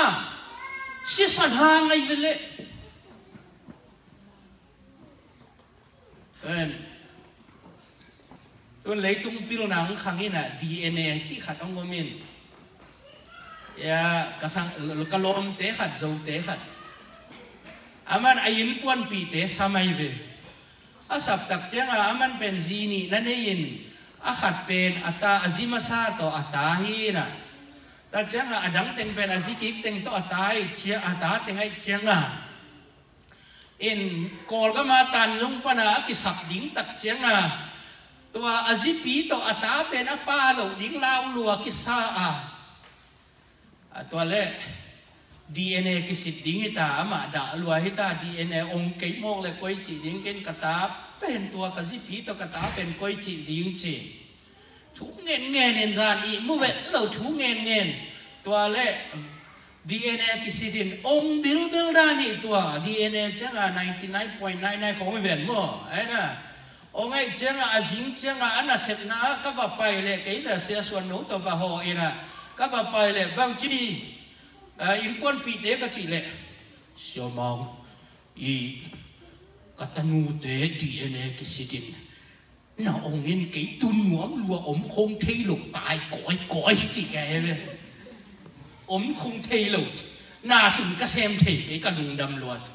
Sisan ha ngai lel e. Tun leitung pilna hong khang in a D N A cih khat hong om in. Ya, ka sang, ka lawmte khat, Zote khat. Aman a innkuanpihte sam ahi ve. A saptak cianga aman pen zi nih na nei in, a khat pen a ta, a zi masa tawh a ta hi na. Ta cianga a dang teng pen a zi kik teng tawh a ta hi cia, a ta teng ahi cianga. In Kawlgama Tanzung pana a kisap ding tak cianga, tua a zipi tawh a ta pen a pa loh ding laulua kisa a. A tua le D N A kisit ding hita, amah dah lua hita, D N A ong kei mawk le koi cih ding, ken ka ta pen tua ka zipi tawh ka ta pen koi cih ding ci. Thu ngen ngen in zan i mu vet lo thu ngen ngen. Tua le D N A kisit in ong bilbil dan hi tua. D N A cianga ninety nine point nine nine khong i ven maw, ai na. Ong aih cianga a zing cianga a nasepna ka va pai le kei le sia suan no tawh va haw ina ka va pai le bang ci ni. Innkuanpihte ka cih le, Sia Mang, i ka tanute D N A kisit in na ong in kei tun nuam lua om khong thei lo tai koi koi ci ka he ve. Om khong thei lo ci. Na sin ka sem thei kei ka lungdam lua ci.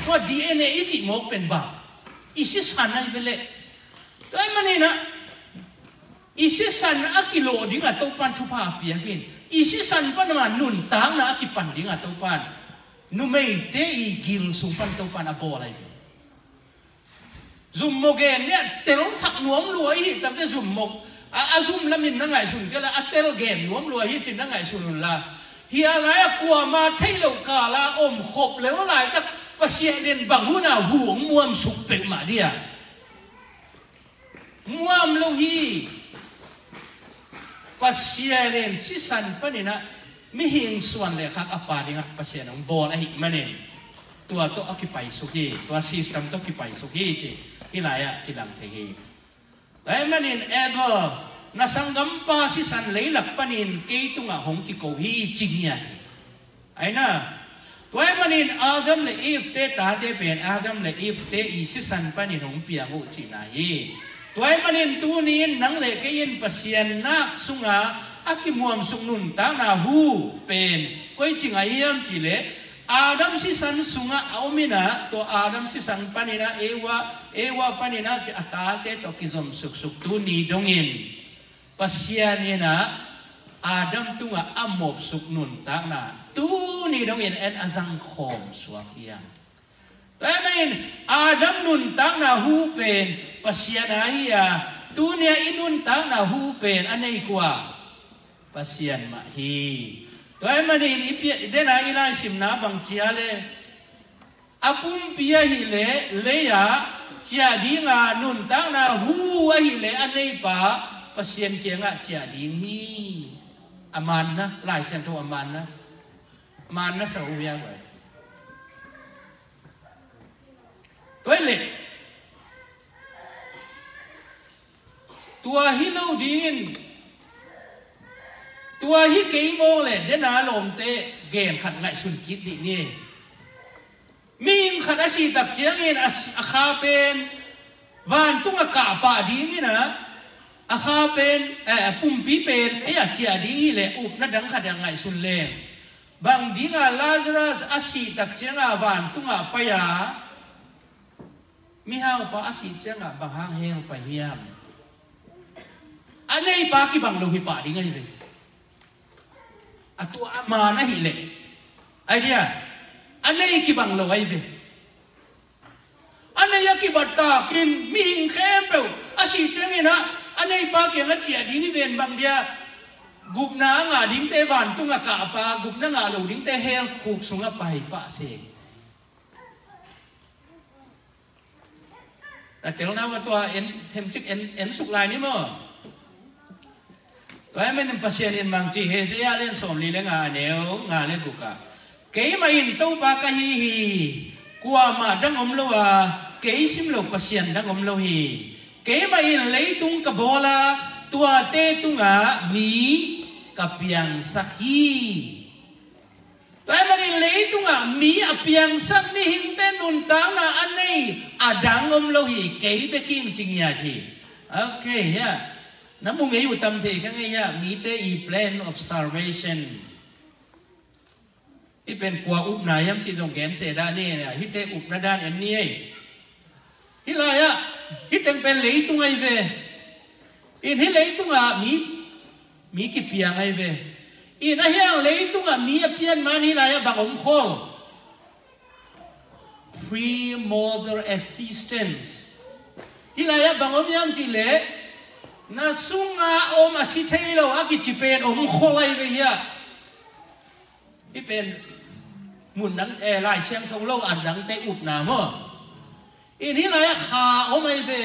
Tua D N A i cih mawk pen bang i sisan ai ve le. Tua i maninah i sisan a kilawh dingah Topan thupha a piak in i sisan pan ama nuntakna a kipan dingah Topan numeite i gil sung pan Topan a bawl ai ve. Zummo gen nia telsak nuam lua i hih takte zummo a, a zum lamin na ngaihsun kei la a tel gen nuam lua hi cin na ngaihsun unla. Hia lai a kuama thei lo kala om khop lel laitak Pasian in bang huna huang muam suk peuhmah dia. Muam lo hi. Pasian in sisan paninah mihing suan le khak a pa dingah Pasian hong bawl ahih manin tua tawh a kipaisuk hi, tua system tawh kipaisuk hi ci. Hih lai-ah kilang thei hi. Tua ahih manin Abel, na sanggampa sisan leilak panin kei tungah hong kiko hi ci ngiat hi. Aina, tua ahih manin Adam le Eve te tate pen Adam le Eve te i sisan panin hong piang uh cihna hi. Tua ahih manin tuni in nang le kei in Pasian nak sunga a kimuamsuk nuntakna hu pen koi ci ngah hiam cih leh Adam sisan sungah a om inah, tua Adam sisan paninah Eva, Eva paninah ci a tate tawh kizom suksuk tuni dongin Pasian inah Adam tungah a mopsuk nuntakna tuni dongin en a zangkhawm suak hiam? Tua ahih manin Adam nuntakna hu pen Pasian a hi a, tunia i nuntakna hu pen a nei kua? Pasian mah hi. Tua ahih manin i pia, i dena i laisimna bang cia le a pumpi ahih leh lei-ah ciah dinga nuntakna hu ahih leh a neipa Pasian kiangah ciah ding hi. A manna, Lai Siangtho a manna. A manna sa uh hia guai. Tua ahih leh tua hi lo dingin tua hi kei mawk le dena lawmte gen khat ngaihsun kik dih ni. Mihing khat a sih tak ciangin a, a kha pen vantung a kah pah dingin a, a kha pen, eh, a pumpi pen ei a ciah ding hi le upna dang khat a ngaihsun le bang dinga Lazarus a sih tak cianga vantung a pai a mihaupa a sih cianga bang hang hel pai hiam? A neipa kibang lo hi pah ding ahi ve. A tua a man ahih leh ai dia a nei kibang lo ahi ve. A nei a kibat takin mihing khempeuh a sih ciangin ah a neipa kiangah ciah ding hi ven bang dia gupna a ngah dingte vantung a kahpa gupna ngah lo dingte hell khuk sungah pai pah se. Na telna va tua en themcik en, en suk lai ni maw? Tua ahih manin Pasian in mangci Isaiah lian sawmli le nga a neu nga le guk ah Keimah in Topa ka hi hi. Kuamah dang om lo a, kei sim lo Pasian dang om lo hi. Keimah in leitung ka bawl a, tuate tungah mi ka piangsak hi. Tua ahih manin leitungah mi a piangsak mihingte nuntakna a nei a dang om lo hi, kei bek hi ing ci ngiat hi. Ok, hiah na mu ngei uh tam thei ka ngei hiah, mite i plan of salvation. Hih pen kua upna hiam cih zong gen se dan ni, hihte upna dan en ni ei. Hih lai-ah hih teng pen leitung ahi ve. In hih leitungah mi, mi kipiang ahi ve. In ahi hang leitungah mi a pian man hih lai-ah bang om khol? Pre-mortal existence. Hih lai-ah bang om hiam cih leh, na sungah om a si thei lo a kici pen om khol ahi ve hiah. Hih pen mun dang, eh, Lai Siangtho lo an dangte upna maw. In hih lai-ah kha om ahi ve.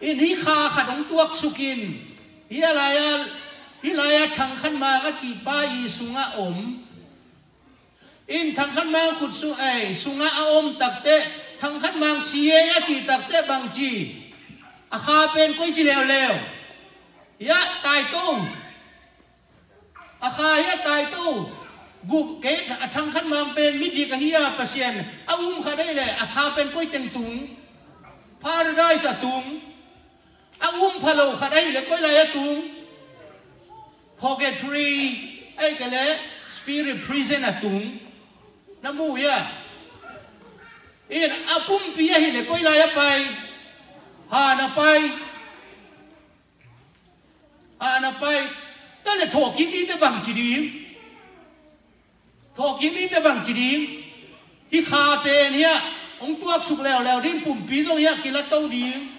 In hih kha khat hong tuaksuk in. Hih lai-ah, hih lai-ah Thang Khan Mang a cih pa i sungah om. In Thang Khan Mang khut sung, eh, sungah a om takteh, Thang Khan Mang si ei a cih takteh bang ci? A kha pen koi ci leuleu? Hiah tai to. A kha hiah tai to. Guh kei a Thang Khan Mang pen midik ahi a, Pasian a um khat ahi leh a kha pen koi teng tung? Paradise a tung. A um pha lo khat ahi leh koi lai a tung? Purgatory ahi kei leh spirit prison a tung. Na mu hiam? In a pumpi ahi leh koi lai a pai? Han a pai. Han a pai. Tua leh thawhkik nite bang ci ding? Thawhkik nite bang ci ding? Hih kha pen hiah hong tuaksuk leuleu ding, pumpi zong hiah kila to ding.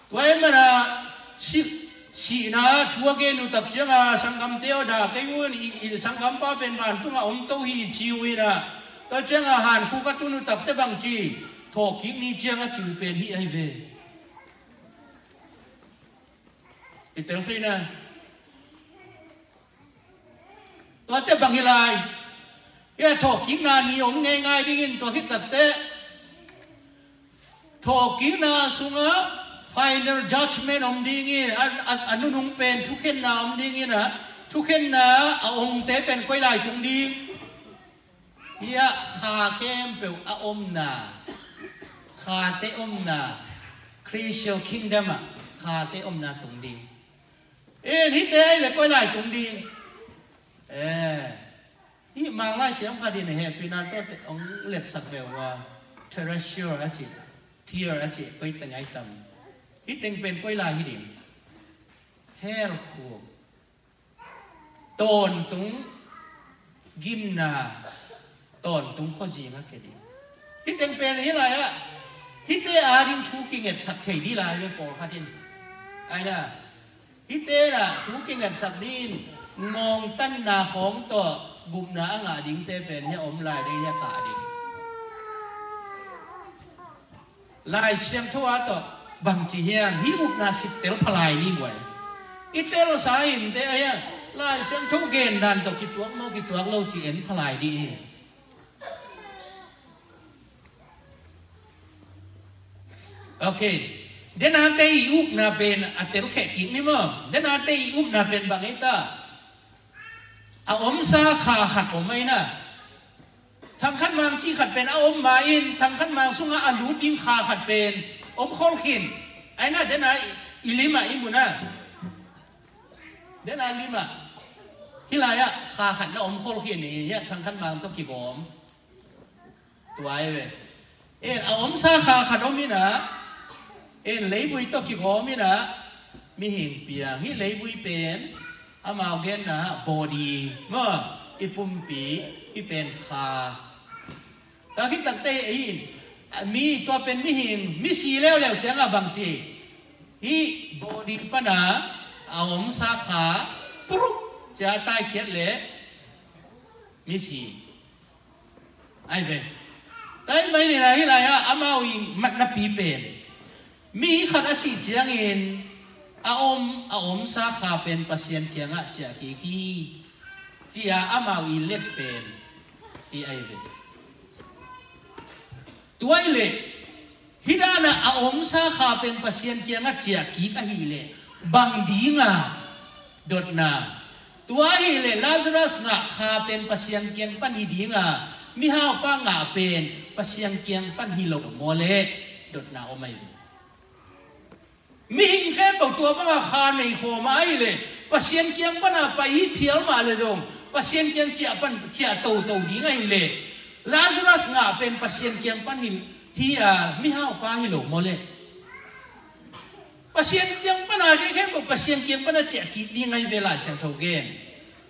Tua ahih manin si, sihna thu a gen uh tak ciangin sanggamte aw, dah kei un, i, i sanggampa pen vantungah om to hi ci uh in ah. Tua ciangin hankhuk a tun uh takteh bang ci? Thawhkik ni ciang a ci uh pen hih ahi ve. I tel thei na. Tuate bang hi lai? Hih a thawhkikna ni om ngeingai dingin tua khit takteh thawhkikna sungah final judgment om dingin, a, a, a nunung pen thukhenna om dingin ah, thukhenna a omte pen koi lai tung ding? Hih a kha khempeuh a omna, khate omna, Christian kingdom ah khate omna tung ding. Eh, hihte ahi leh koi lai tung ding? Eh, hih Mang Lai Siangtho khat in hehpihna tawh hong letsak ve ua, terrestrial a ci, tear a ci, koi teng ai tam? Hih teng pen koi lai hi ding? Hell khuk. Tawntung gimna, tawntung khuazing a kia ding. Hih teng pen hih lai-ah hihte ading thu kingetsak thei ding lai ve pawlkhat in. Ai na, hihte lah thu kingetsak ding in ngawngtanna khawng tawh gupna a ngah dingte pen hih a om lai ding, hih a kah ding. Lai Siangtho ah tawh bangci hiam? Hih upna sittel phalai ni guai. I telsa in te ahi a, Lai Siangtho gen dan tawh kituak maw kituak lo ci en phalai dih hi. Ok. Denate i upna pen a telkheh kik ni maw? Denate i upna pen bang ei ta? A omsa kha khat om ahi na. Thang Khan Mang cih khat pen a om ma in, Thang Khan Mang sungah a lut ding kha khat pen om khol khin. Ahi na, dena i limah i mu na. Dena limah. Hih lai-ah kha khat na om khol khin, hih a Thang Khan Mang tawh kigawm. Tua ahi ve. En, a omsa kha khat om in ah, en, leivui tawh kigawm in ah, mihing piang. Hih leivui pen amau genna body maw, i pumpi, hih pen kha. Tua khit takteh ei in, mi tua pen mihing, misi leuleu ciangah bangci, hih body pana a omsa kha puruk cia taikhiat leh misi. Ahi ve. Tua ahih manin ah hih lai-ah amau i matnapi pen, mi khat a sih ciangin a om, a omsa kha pen Pasian kiangah ciah kik hi. ci-a amau i let pen hi ahi ve. Tua ahih leh hih dan a a omsa kha pen Pasian kiangah ciah kik ahih leh bang ding a dotna? Tua ahih leh Lazarus ngah kha pen Pasian kiang pan hi ding a, mihaupa ngah pen Pasian kiang pan hi lo maw leh dotna om ahi ve. Mihing khempeuh tua banga kha nei khawm a ahih leh Pasian kiang pana pai hi phial mah leh zong Pasian kiang ciah pan ciah toto ding ahih leh Lazarus ngah pen Pasian kiang pan hi, hi a, mihaupa hi lo maw leh? Pasian kiang pana kei khempeuh Pasian kiang pana ciah kik ding ahi ve, Lai Siangtho gen.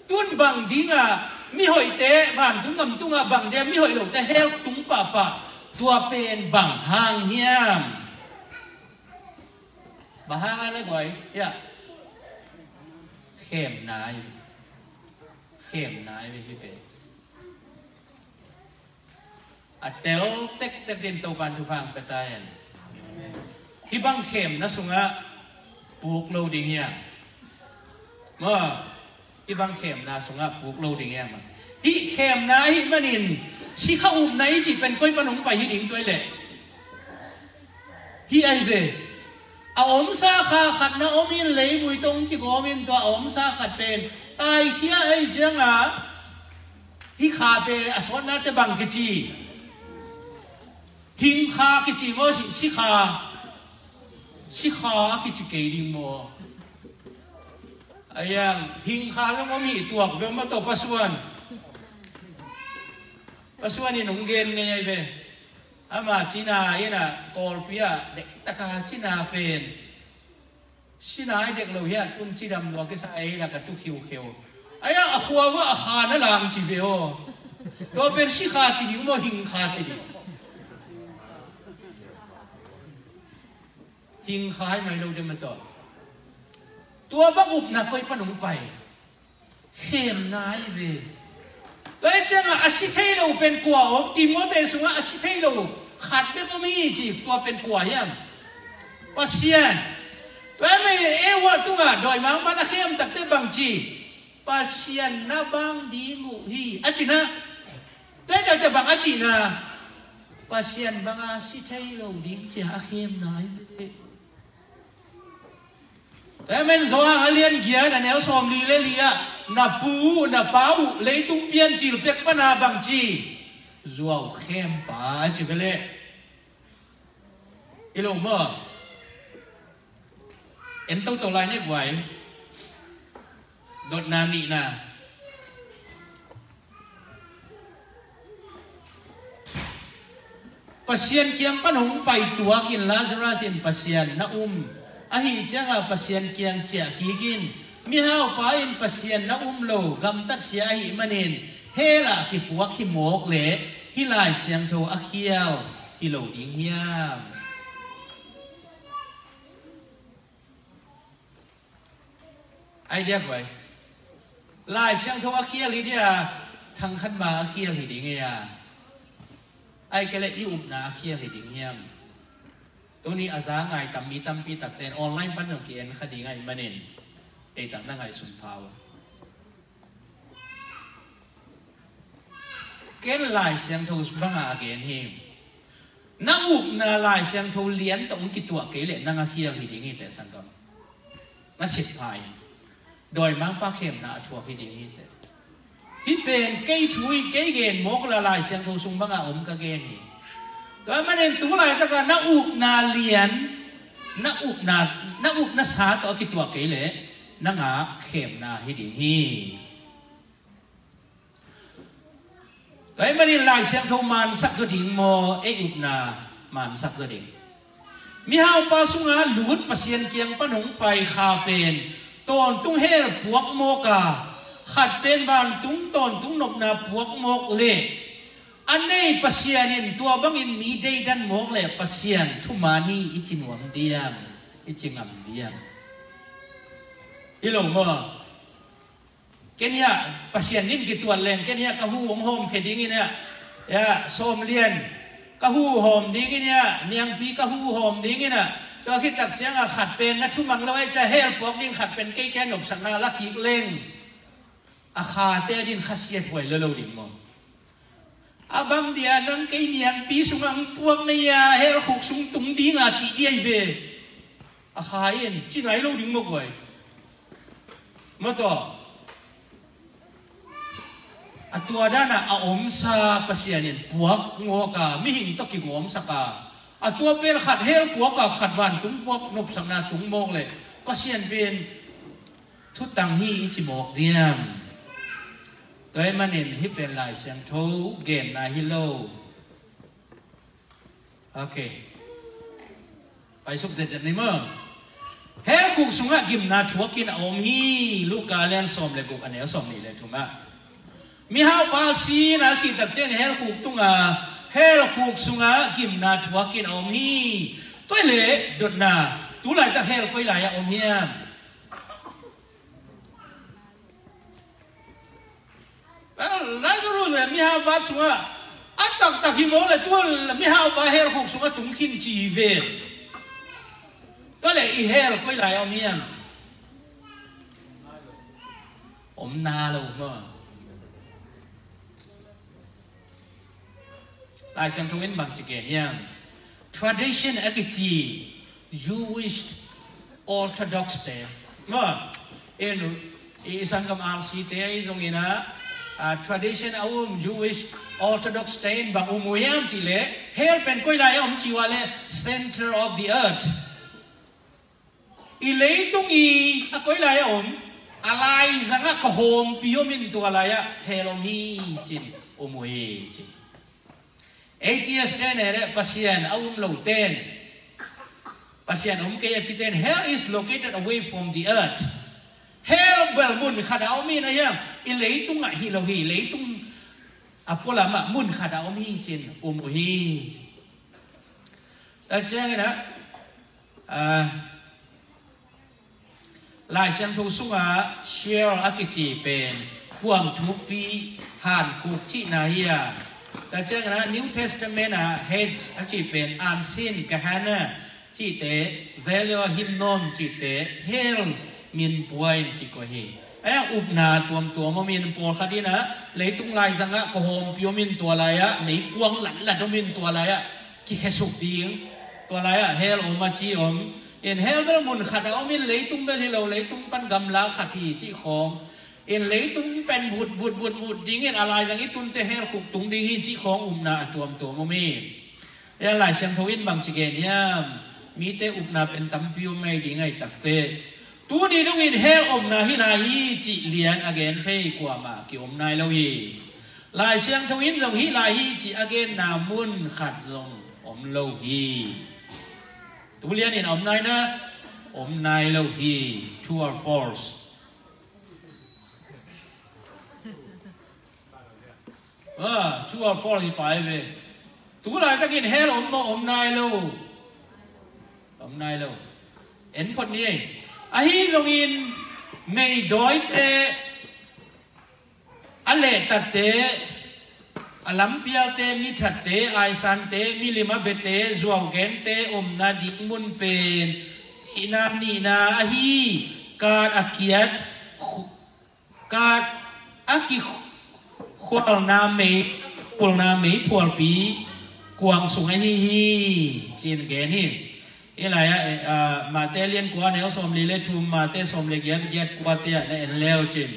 Tun bang dinga mihoihte vantung gam tunga bang dia mihoih lote hell tung pahpah, tua pen bang hang hiam? Bang hang a le guai, ya. Khemna hi. Khemna hi, hi pe. A tel tektek din Topan thupha hong pia ta hen. Hih bang khemna sungah puk lo ding hiam? Maw, hih bang khemna sungah puk lo ding hiam? Hih khemna ahih manin sikha upna i cih pen koi pan hong pai hi ding tua hi leh? Hih ahi ve. A omsa kha khat na om in, leivui tawh hong kigawm in, tua a omsa khat pen taikhia ahih ciangah hih kha pen a sawtnate bang kici? Hing kha kici maw, si, sikha? Sikha kici kei ding maw? Ayang, hing kha zong om hi tuak ve maw tawh, Pa Suan. Pa Suan in hong gen ngei ahi ve. Ama cina in a Kawlpi ah dektaka cina pen. Cina hi dek lo hi a, tun cidam lua kisa ei la ka tu khiukheu. Ayang, a khua vua a kha na lam ci ve aw. Tua pen sikha ci ding maw, hing kha ci ding? Hing kha hi mai lo ding maw tawh. Tua bang upna koi pan hong pai? Khemna hi ve. Tua hi ciangah a si thei lo pen kua om? Timote sungah a si thei lo khat bek om hi ci, tua pen kua hiam? Pasian. Tua hi mah Eva tungah dawimangpa'n a khem takte bang ci? Pasian na bang ding uh hi, a cihna. Tua hi takte bang a cihna? Pasian banga si thei lo ding ci-a a khemna hi ve. Amen. Johan a lian giat a neu sawmli le li ah, na pu uh, na pa uh, leitung piancil pek pana bang ci? Zuau khempa a ci ve leh. I lo maw? En toto lai ne guai. Dotna nihna. Pasian kiang pan hong pai tuakin Lazarus in Pasian na um. Ahih ciangah Pasian kiang ciah kikin, mihaupa in Pasian na um lo gamtat sia ahih manin hell ah kipuak hi mawk leh hih Lai Siangtho a khial hi lo ding hiam? Ai diak vai. Lai Siangtho a khial hi dia, thangkhat ma a khial hi ding hi a. Ai kei leh i upna a khial hi ding hiam? Tuni a za ngai tam mi tampi takte in online pan zong ki-en kha ding ahih manin ei tak na ngaihsun pha uh. Ken Lai Siangtho banga a gen hi. Na upna Lai Siangtho lian tawh hong kituah kei leh nang a khial hi ding hi teh, sanggam. Na sip pha in. Dawimangpa khemna a thuak hi ding hi teh. Hih pen kei thu hi, kei gen mawk la, Lai Siangtho sung banga om ka gen hi. Tua manin tu laitaka na upna lian, na upna, na upna sa tawh a kituah kei leh nang a khemna hi ding hi. Tua ahih manin Lai Siangtho mansak zaw ding maw, ei upna mansak zaw ding? Mihaupa sunga lut Pasian kiang pan hong pai kha pen tawntung hell puak mawk a, khat pen vantung tawntung nopna puak mawk leh a nei Pasian in tua bangin mi deidan mawk leh Pasian thuman hi i ci nuam diam, i ci ngam diam? Hi lo maw? Ken hiah Pasian in kituat leng, ken hiah ka hu hong hawmkhia dingin hiah, hiah sawm lian ka hu hawm dingin hiah, niangpi ka hu hawm dingin ah, tua khit tak ciangah khat pen na thumang lo ahih ciah hell puak ding khat pen kei kia nopsakna la kik leng. A khate din khasiat huai lo lo ding maw? A bang dia nang kei niangpi sungah ang puak na ia, hell khuk sung tung dinga cih diai ve. A kha in ci nai lo ding maw guai? Maw taw. A tua dana a omsa Pasian in puak ngawka mihing tawh kigawmsaka, a tua pen khat hell puaka khat vantung puak nopsakna tung mawk leh Pasian pen thutang hi i ci mawk diam? Tua ahih manin hih pen Lai Siangtho genna hi lo. Ok. Paisuk tetet ni maw? Hell khuk sungah gimna thuakin a om hi. Luka lian sawm le guk, a neu sawm nih le thumah. Mihaupa a sina a sihtak ciangin hell khuk tunga, hell khuk sungah gimna thuakin a om hi. Tua le dotna, tu laitak hell koi lai-ah om hiam? Lazarus le mihaupa sungah a taktak hi maw le, tu le mihaupa hell khuk sungah tung khin ci hi ve. Tua le i hell koi lai om hiam? Om na lo maw? Lai Siangtho in bangci gen hiam? Tradition a kici Jewish Orthodox te maw, in i sanggam R C te ahi zongin ah, tradition a um Jewish Orthodox te in bang um uh hiam cih leh, hell pen koi lai a om ci uh a leh, center of the earth. I leitung i a koi lai a om, a laizangah ka hawmpi om in tua lai-ah hell om hi cin um uh hi cin. Atheist te ne le Pasian a um lo ten, Pasian om kei a ci ten, hell is located away from the earth. Hell bel mun khat a om hi na hiam? I leitungah hi lo hi, leitung a pualamah mun khat a om hi cin um uh hi. Tua ciangin ah, ah, Lai Siangtho sungah Sheol a kici pen huam thukpi, han khuk cihna hi a. Tua ciangin ah New Testament ah Hades a cih pen unseen Gehenna cihte, Valley of Hinnom cihte, hell min pua in kikoih hi. A upna tuamtuam om in, pawlkhat in ah leitung laizangah ka hawmpi om in tua lai-ah meikuang latlat om in tua lai-ah kikhesuk ding, tua lai-ah hell om a ci om. In hell bel mun khat a om in, leitung bel hi lo, leitung pan gamla khat hi cih khawng. In leitung pen vut vut vut vut dingin a laizang i tunte hell khuk tung ding hi cih khawng upna a tuamtuam om hi. Hell Lai Siangtho in bangci gen hiam? Mite upna pen tampi om mai ding ahi takte. Tuni dongin hell omna hi lai hi cih lian a gen thei kuamah kiom nai lo hi. Lai Siangtho in zong hi lai hi cih a genna mun khat zong om lo hi. Tu lianin a om nai na, om nai lo hi. True or false? Ah, true or false hi pai ve. Tu laitakin hell om maw? Om nai lo. Om nai lo. En phot ni ei. Ahi zongin meidawite, a lehtatte, a lampialte, mithatte, aisante, milim a biate, zuaugente omna ding mun pen sihna nihna ahi, kat a kiat, kat a kikhualna mei, kulna mei phualpi kuang sung ahi hi, cin gen hi. Hi lai-ah, eh, ah, Mate lian kua neu sawm li le thum, Mate sawm le giat, giat kuate ah na en leu cin.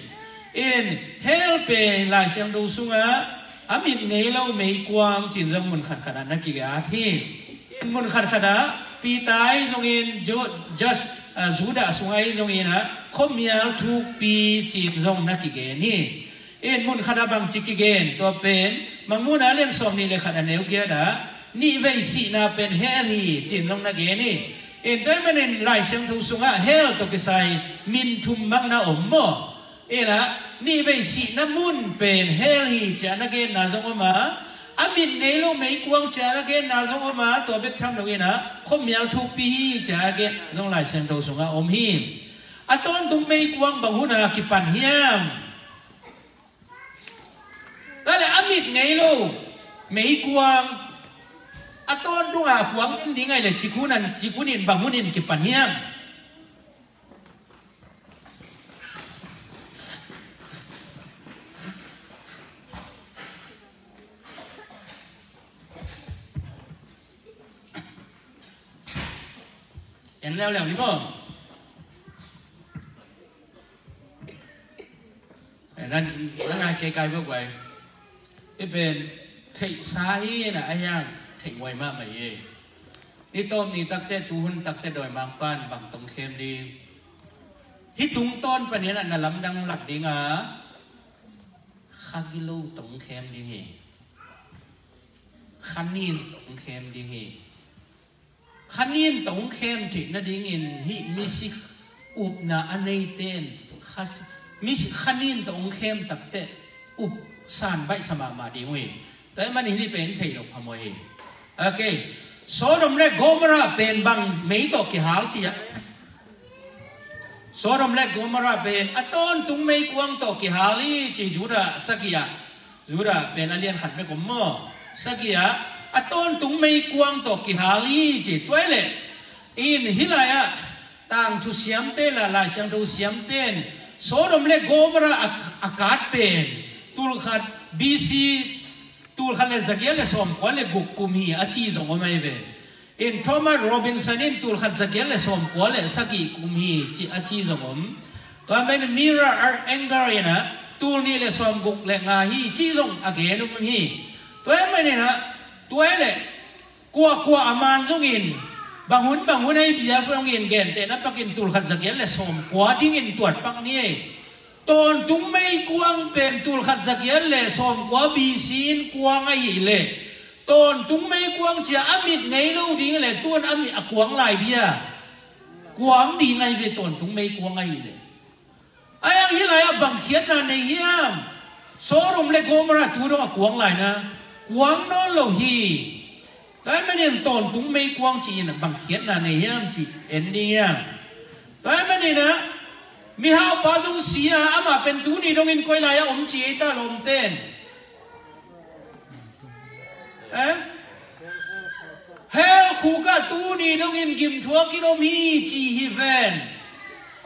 In hell pen Lai Siangtho sungah a mit ngei lo meikuang cin zong mun khatkhat ah na kiat hi. In mun khatkhat ah Peter ahi zongin, Jo-, Jas-, ah, Judah sung ahi zongin ah khuamial thukpi cin zong na kigen hi. In mun khat ah bangci kigen, tua pen Mangmuhna lian sawm nih le khat a neu giat ah nihvei sihna pen hell hi cin zong na gen hi. In tua ahih manin Lai Siangtho sungah hell tawh kisai min thum bang na om maw? In ah nihvei sihna mun pen hell hi ci-a na genna zong om a, a mit ngei lo meikuang ci-a na genna zong om a, tua bek tham lo in ah khuamial thukpi hi ci-a a genna zong Lai Siangtho sungah om hi. A tawntung meikuang bang hun a kipan hiam? Tua leh a mit ngei lo meikuang a tawntung a kuang in ding ahih leh cik hun in, cik hun in bang hun in kipan hiam? En leuleu ni maw? Nan, nan ngai kei kai bek guai. I pen theihsa hi na a hiang theih guai mahmah hi. Ni tawm ni takte tuhun takte dawimangpan bang tong khem ding. Hih tungtawn panin a na lamdang lak ding a, kha gilo tong khem ding hi. Kha nin tong khem ding hi. Kha nin tong khem theih nadingin hih misi upna a neiten kha, misi kha nin tong khem takte up san baihsa mahmah ding uh hi. Tua ahih manin hih pen theih loh phamawh hi. Ok. Sodom le Gomorrah pen bang mei tawh kihal ci a? Sodom le Gomorrah pen a tawntung meikuang tawh kihal hi ci Judah sagih ah. Judah pen a lian khat bek om maw? Sagih ah a tawntung meikuang tawh kihal hi ci. Tua ahih leh in hih lai-ah tangthu siamte la Lai Siangtho siamte in Sodom le Gomorrah a, a kat pen tulkhat B C, tulkhat le zagiat le sawmkua le guk kum hi a ci zong om ahi ve. In Thomas Robinson in tulkhat zagiat le sawmkua le sagih kum hi ci a ci zong om. Tua ahih manin Mira R. Engle in ah tulnih le sawmguk le nga hi ci zong a gen om hi. Tua ahih manin ah tua ahih leh kuakua a man zongin bang hun bang hun ahi biak zongin gentehna pakin tulkhat zagiat le sawmkua dingin tuat pak ni ei. Tawntung meikuang pen tulkhat zagiat le sawmkua B C in kuang ahih leh tawntung meikuang ci a a mit ngei lo ding leh tu-in a mit a kuang lai dia? Kuang ding ahi ve tawntung meikuang ahih leh. Ahi hang hih lai-ah bang khiatna nei hiam? Sodom le Gomorrah tu dong a kuang lai na, kuang nawn lo hi. Tua ahih manin tawntung meikuang ci-in bang khiatna nei hiam cih en ding hiam? Tua ahih manin ah mihaupa zong si a, amah pen tuni dongin koi lai-ah om ci ei ta lawmten. Eh? Hell khuk ah tuni dongin gimthuakin om hi ci hi ven.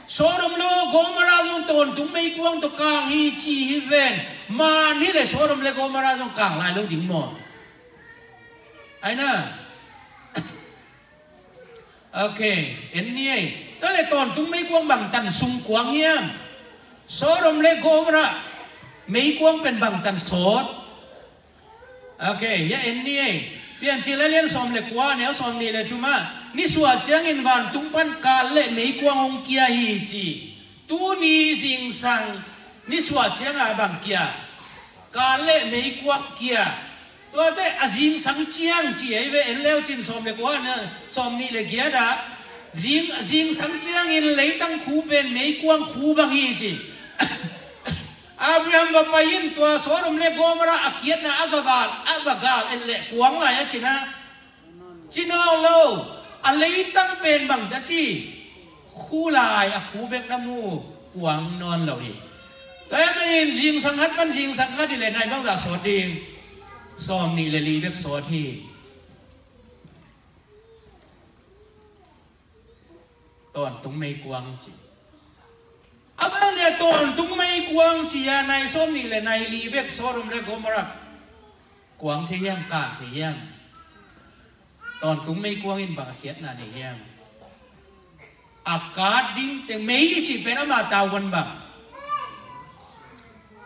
Sodom le Gomorrah zong tawntung meikuang tawh kang hi ci hi ven. Man hi leh Sodom le Gomorrah zong kang lai lo ding maw? Ai na. Ok, en ni ei. Tua leh tawntung meikuang bangtan sung kuang hiam? Sodom le Gomorrah meikuang pen bangtan sawt? Ok, hih en ni ei. Piancil a lian sawm le kua, neu sawmnih le thum ah nisuah ciangin vantung pan kat le meikuang hong kia hi ci. Tuni zingsang nisuah ciangah bang kia? Kat le meikuang kia. Tuate a zingsang ciang ci ei ve, en leu cin sawm le kua na, sawmnih le giat ah zing, zingsang ciangin leitang khu pen meikuang khu bang hi ci. Abraham va pai in tua Sodom le Gomorrah a kiatna a va gal, a va gal en leh kuang lai a cina. Ci nawn lo, a leitang pen bang ta ci, khu lai a khu bek na mu, kuang nawn lo hi. Tua ahih manin zingsang khat pan zingsang khat hi leh nai bangzah sawt ding? Sawmnih le li bek sawt hi. Tawntung meikuang ci. A bang nia tawntung meikuang ci a nai sawmnih le nai li bek Sodom le Gomorrah kuang thei hiam, kang thei hiam? Tawntung meikuang in bang a khiatna nei hiam? A kat ding teng mei i cih pen ama tavuan bang?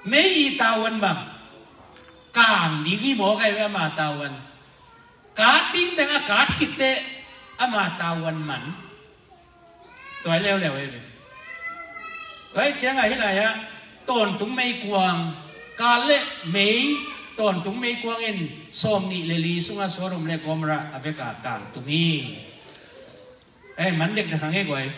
Mei i tavuan bang? Kang ding hi maw kai ve ama tavuan. Kat ding teng a kat khit teh ama tavuan man. Tua hi leuleu ei ve. Tua hi ciangah hih lai-ah tawntung meikuang, kat le mei, tawntung meikuang in sawmnih le li sungah Sodom le Gomorrah a veka kang tum hi. Ei, man dekdek hang e guai.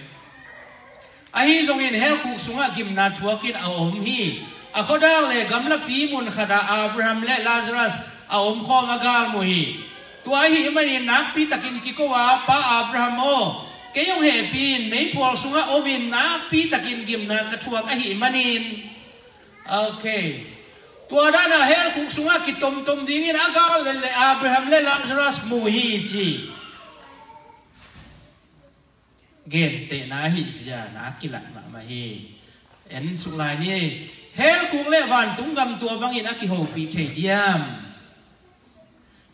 Ahi zongin hell khuk sungah gimna thuakin a om hi. A khuadak le gamlapi mun khatah Abraham le Lazarus a omkhawm a galmu hi. Tua ahih manin nakpi takin kiko a, Pa Abraham aw, kei hong hehpih in, meiphual sungah omin nakpi takin gimna ka thuak ahih manin. Ok. Tua danah hell khuk sungah kitomtom dingin a gal lel le Abraham le Lazarus mu hi ci. Gentehna ahi zia na kilat mahmah hi. En suk lai ni. Hell khuk le vantung gam tua bangin a kihopih thei diam?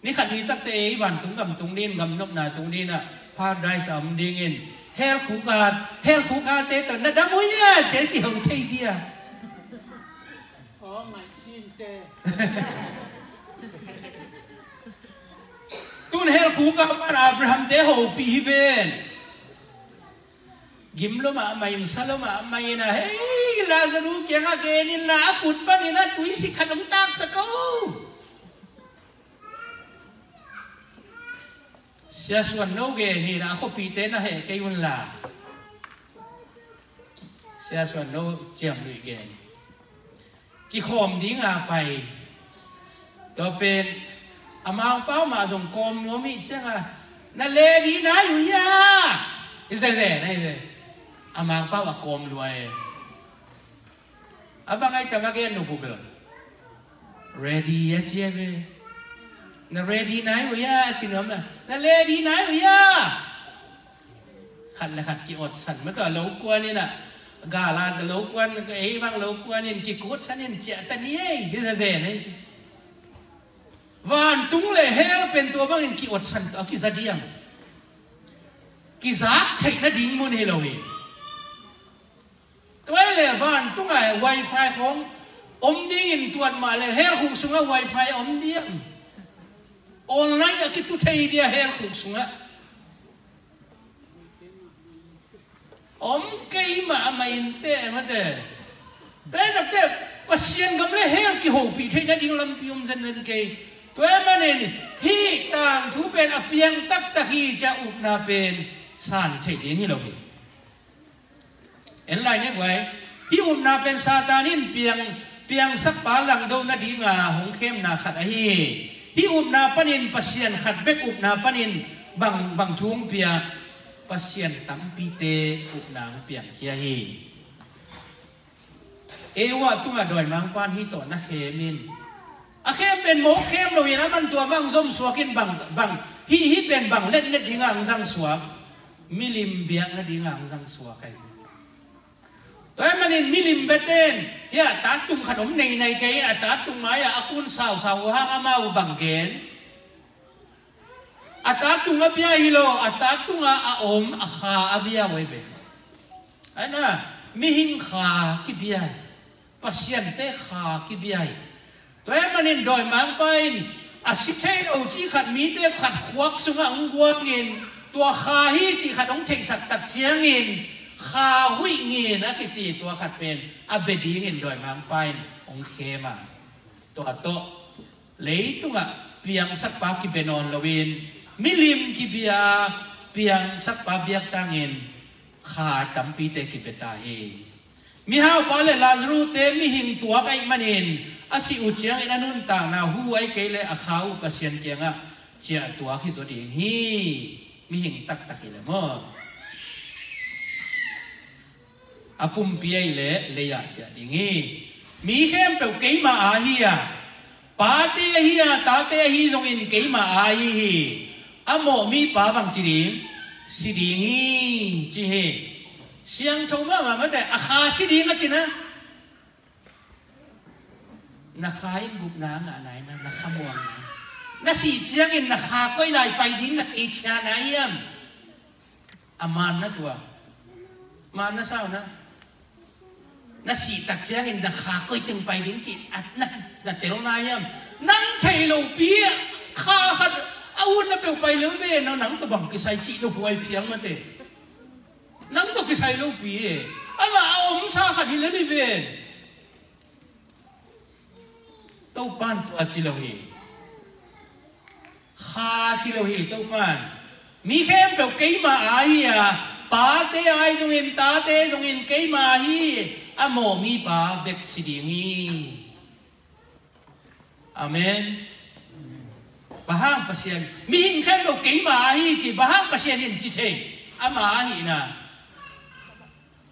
Ni khat ni takte ei vantung gam tung dingin, gam nopna tung dingin ah, paradise a om dingin, Hell khuk a, hell khuk a te tawh na dam uh hia ci-a kiho thei dia. Oh, my sin te. Tun hell khuk a pan Abraham te hopih hi ven. Gim lo mahmah in, sa lo mahmah in a, hei, Lazarus kiangah gen inla, a khut panin a tuisik khat hong taksak o. Sia Suan No gen hi na, a khuapihte na heh kei unla. Sia Suan No Ciam Lui gen hi. Kikhawm dinga pai. Tua pen a Mangpau mah zong kawm nuam ih cianga, na leh dih nai uh hia? I zeze nai ve. A Mangpau a kawm lua e. A bang ai tam a gen uh, Pu Bel? Ready a ci a ve. Na ready nai uh hia? A ci nuam na, na leh dih nai uh hia? Khat le khat ki-otsan mah tawh, lo kuan in a, gala tawh lo kuan, ei bang lo kuan in kikutsan in ciah ta ni ei, hi zazen ei. Vantung le hell pen tua bangin ki-otsan tawh a kiza diam? Kizak theih nading mun hi lo hi. Tua hi le vantung ah wifi khawng om dingin tuat mah le hell khuk sungah wifi om diam? Online a kitu thei dia hell khuk sungah. Om kei mahmah in teh mate. Tua hi takte Pasian gam le hell kihopih theih nading lampi om zenzen kei. Tua hi manin hih tangthu pen a piang taktak hi ci-a upna pen san theih ding hi lo hi. En lai nek vai. Hih upna pen Satan in piang, piangsakpa langdo nadinga hong khemna khat ahi hi. Hih upna panin Pasian khat bek upna panin bang, bang thu hong pia? Pasian tampite upna hong piangkhia hi. Eva tungah dawimangpa'n hih tawh na khem in. A khem pen mawk khem loin a man tua bang zom suak in bang, bang, hih, hih pen bang letlet dinga hong zang suak? Milim biakna dinga hong zang suak ahi. Tua hi manin milim biakte'n hih a tatung khat om neinei kei in, a tatung mai-ah a kun sausau uh hang amau bang gen? A tatung a bia hi lo, a tatung a a om a kha a bia uh ahi ve. Ahi na, mihing kha kibia hi. Pasiante kha kibia hi. Tua hi manin dawimangpa in a si thei lo cih khat, mite khat khuak sungah hong guangin, tua kha hi cih khat hong theihsak tak ciangin kha huih ngin a kici tua khat pen a bia dingin dawimangpa in hong khem a. Tua tawh leitungah piangsakpa kibia nawn loin milim kibia, piangsakpa biaktangin kha tampite kibia ta hi. Mihaupa le Lazarus-te mihing tuak ahih manin a sih uh ciangin a nuntakna hu ahih kei leh a kha uh Pasian kiangah ciah tuak hi zaw ding hi. Mihing taktak hi leh maw? A pumpi ahih leh lei-ah ciah ding hi. Mi khempeuh keimah aa hi a, pate ahi a, tate ahi zongin keimah aa hi hi. A mawh mipa bang ci ding? Si ding hi, ci hi. Siangtho mahmah mate, a kha si ding a ci na. Na kha in gupna a ngah nai na, na kha muang nai. Na sih ciangin na kha koi lai pai ding na teichia nai hiam? A man na tua. Man na sau na. Na sih tak ciangin na kha koi teng pai ding cih a na, na tel nai hiam? Nang thei lopi kha khat a ut na peuh pai lel ve, na nang tawh bang kisai cih na huai phiang mate. Nang tawh kisai lopi e. Amah a omsa khat hi lel hi ve. Topa'n tua ci lo hi. Kha ci lo hi Topa'n. Mi khempeuh keimah aa hi a, pate aa hi zongin, tate zongin keimah aa hi. A mawh mipa bek si ding hi. Amen. Bang hang Pasian, mihing khempeuh keimah aa hi ci, bang hang Pasian in ci thei? Ama ahihna.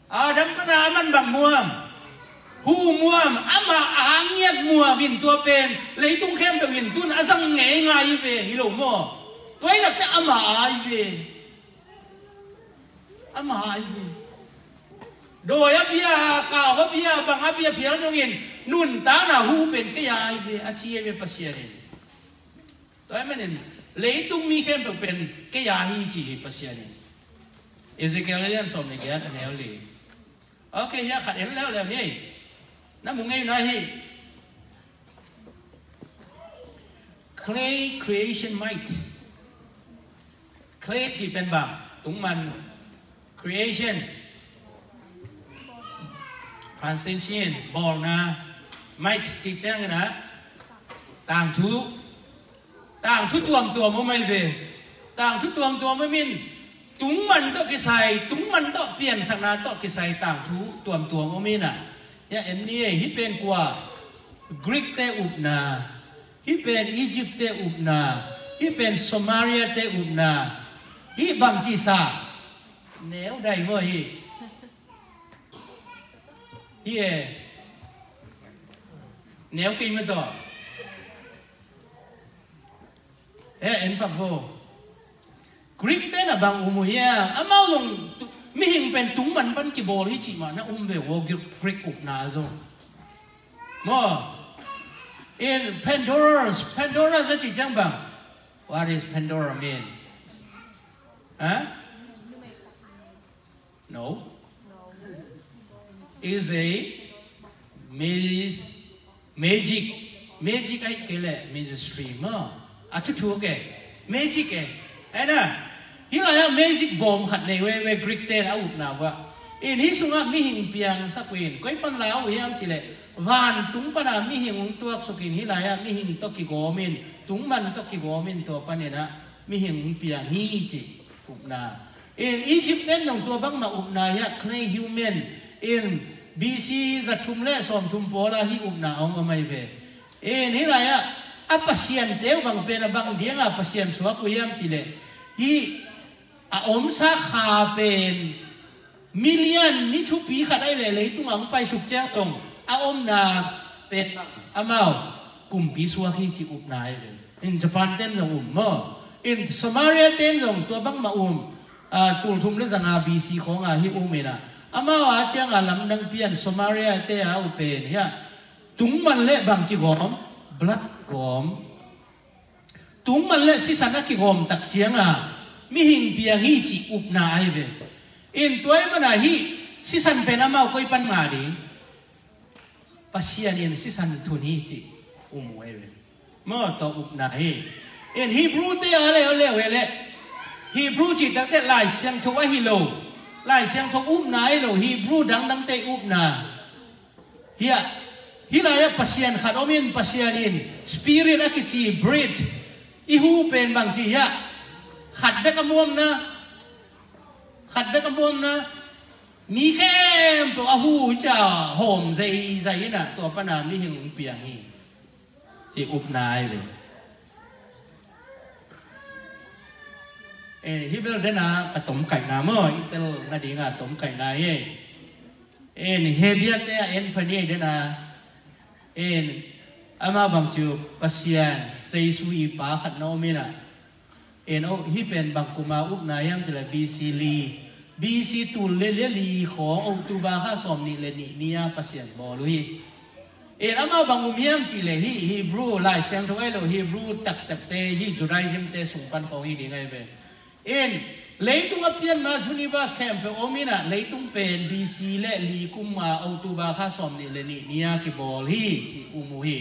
Adam pana a man bang muam? Hu muam, amah a ngiat muam in tua pen leitung khempeuh in tun a zang ngeingai hi ve, hi lo maw? Tua hi lak teh amah aa hi ve. Amah aa hi ve. Dawi a bia, kau a bia, bang a bia phial zongin nuntakna hu pen kei aa hi ve, a ci hi ve Pasian in. Tua hi manin leitung mi khempeuh pen kei aa hi ci hi Pasian in. Ezekiel a lian sawm le giat a neu li. Ok, hiah khat en leuleu ni. Na mu ngei uh na hi. Clay creation might. Clay cih pen bang, tungman, creation, transition, bawlna, might cih ciangin ah tangthu, tangthu tuamtuam om ahi ve. Tangthu tuamtuam om in, tungman tawh kisai, tungman tawh piansakna tawh kisai tangthu tuamtuam om in ah. Hiah en ni ei, hih pen kua? Greek te upna. Hih pen Egypt te upna. Hih pen Samaria te upna. Hih bang ci sa? Neu dai maw hih? Hih e. Neu kei maw tawh? Eh, en pak vo. Greek te na bang um uh hiam? Amau zong tu-, mihing pen tungman pan kibawl hi cih mah na um ve vo, Greek, Greek upna zong. Maw? In Pandora's, Pandora's a cih ciang bang. What is Pandora mean? Huh? No. Is a mis-, magic. Magic ahih kei leh mystery maw. A thuthu ke. Magic e. Ahi na. Hih lai-ah magic bawm khat nei ve, ve Greek te a upna uh ah. In hih sungah mihing piangsak uh in. Koi pan la uh hiam cih leh, vantung pana mihing hong tuaksuk in hih lai-ah mihing tawh kigawm in, tungman tawh kigawm in tua panin ah mihing hong piang hi cih upna. In Egypt ten zong tua bangmah upna hiah, clay human. In B C za thum le sawm thum pawl ah hih upna a hong om ahi ve. In hih lai-ah a pasian te uh bang pen a bang ding a pasian suak uh hiam cih leh, hih a omsa kha pen million ni thupi khat ahih leh leitung ah hong paisuk ciang zong a omna pen amau kumpi suak hi cih upna ahi ve. In Japan ten zong um maw. In Samaria ten zong tua bangmah um. Ah, tul thum le za nga B C khawng ah hih um in ah. Amau a ciang a lamdang pian Samaria te a uh pen hiah, tungman le bang kigawm? Blood gawm. Tungman le sisan a kigawm tak ciang a mihing piang hi cih upna ahi ve. In tua ahih mana hih sisan pen amau koi pan ngah ding? Pasian in sisan thun hi cih um uh ahi ve. Maw, tua upna hi. In Hebrew te a leuleu e le, Hebrew cih takte Lai Siangtho ahi lo, Lai Siangtho upna ahi lo, Hebrew dangdangte upna. Hiah, hih lai-ah Pasian khat om in, Pasian in Spirit a kici breath, i hu pen bang ci hiah? Khat bek a muamna, khat bek a muamna, mi khempeuh a hu hi cia hawm zeizai in ah tua pana mihing hong piang hi. Ci upna ahi ve. Eh, hih bel dena ka tomkaihna maw, i tel nadinga tomkaihna hi. En, Hebru te a en pha ni dena. En, ama bang ci uh, Pasian, Jesu i pa khat na om in ah. En, oh, hih pen bang kuma upna hiam cih leh B C li. B C tul le le li khawng October kha sawm nih le nih ni a Pasian bawl uh hi. En, ama bang um hiam cih leh hih Hebru, Lai Siangtho ahi lo Hebru taktakte, hih Judaism te sung pan khawng hi ding ahi ve. In, leitung a pianma universe khempeuh om in ah, leitung pen B C le li kum a October kha sawm nih le nih ni a kibawl hi, ci um uh hi.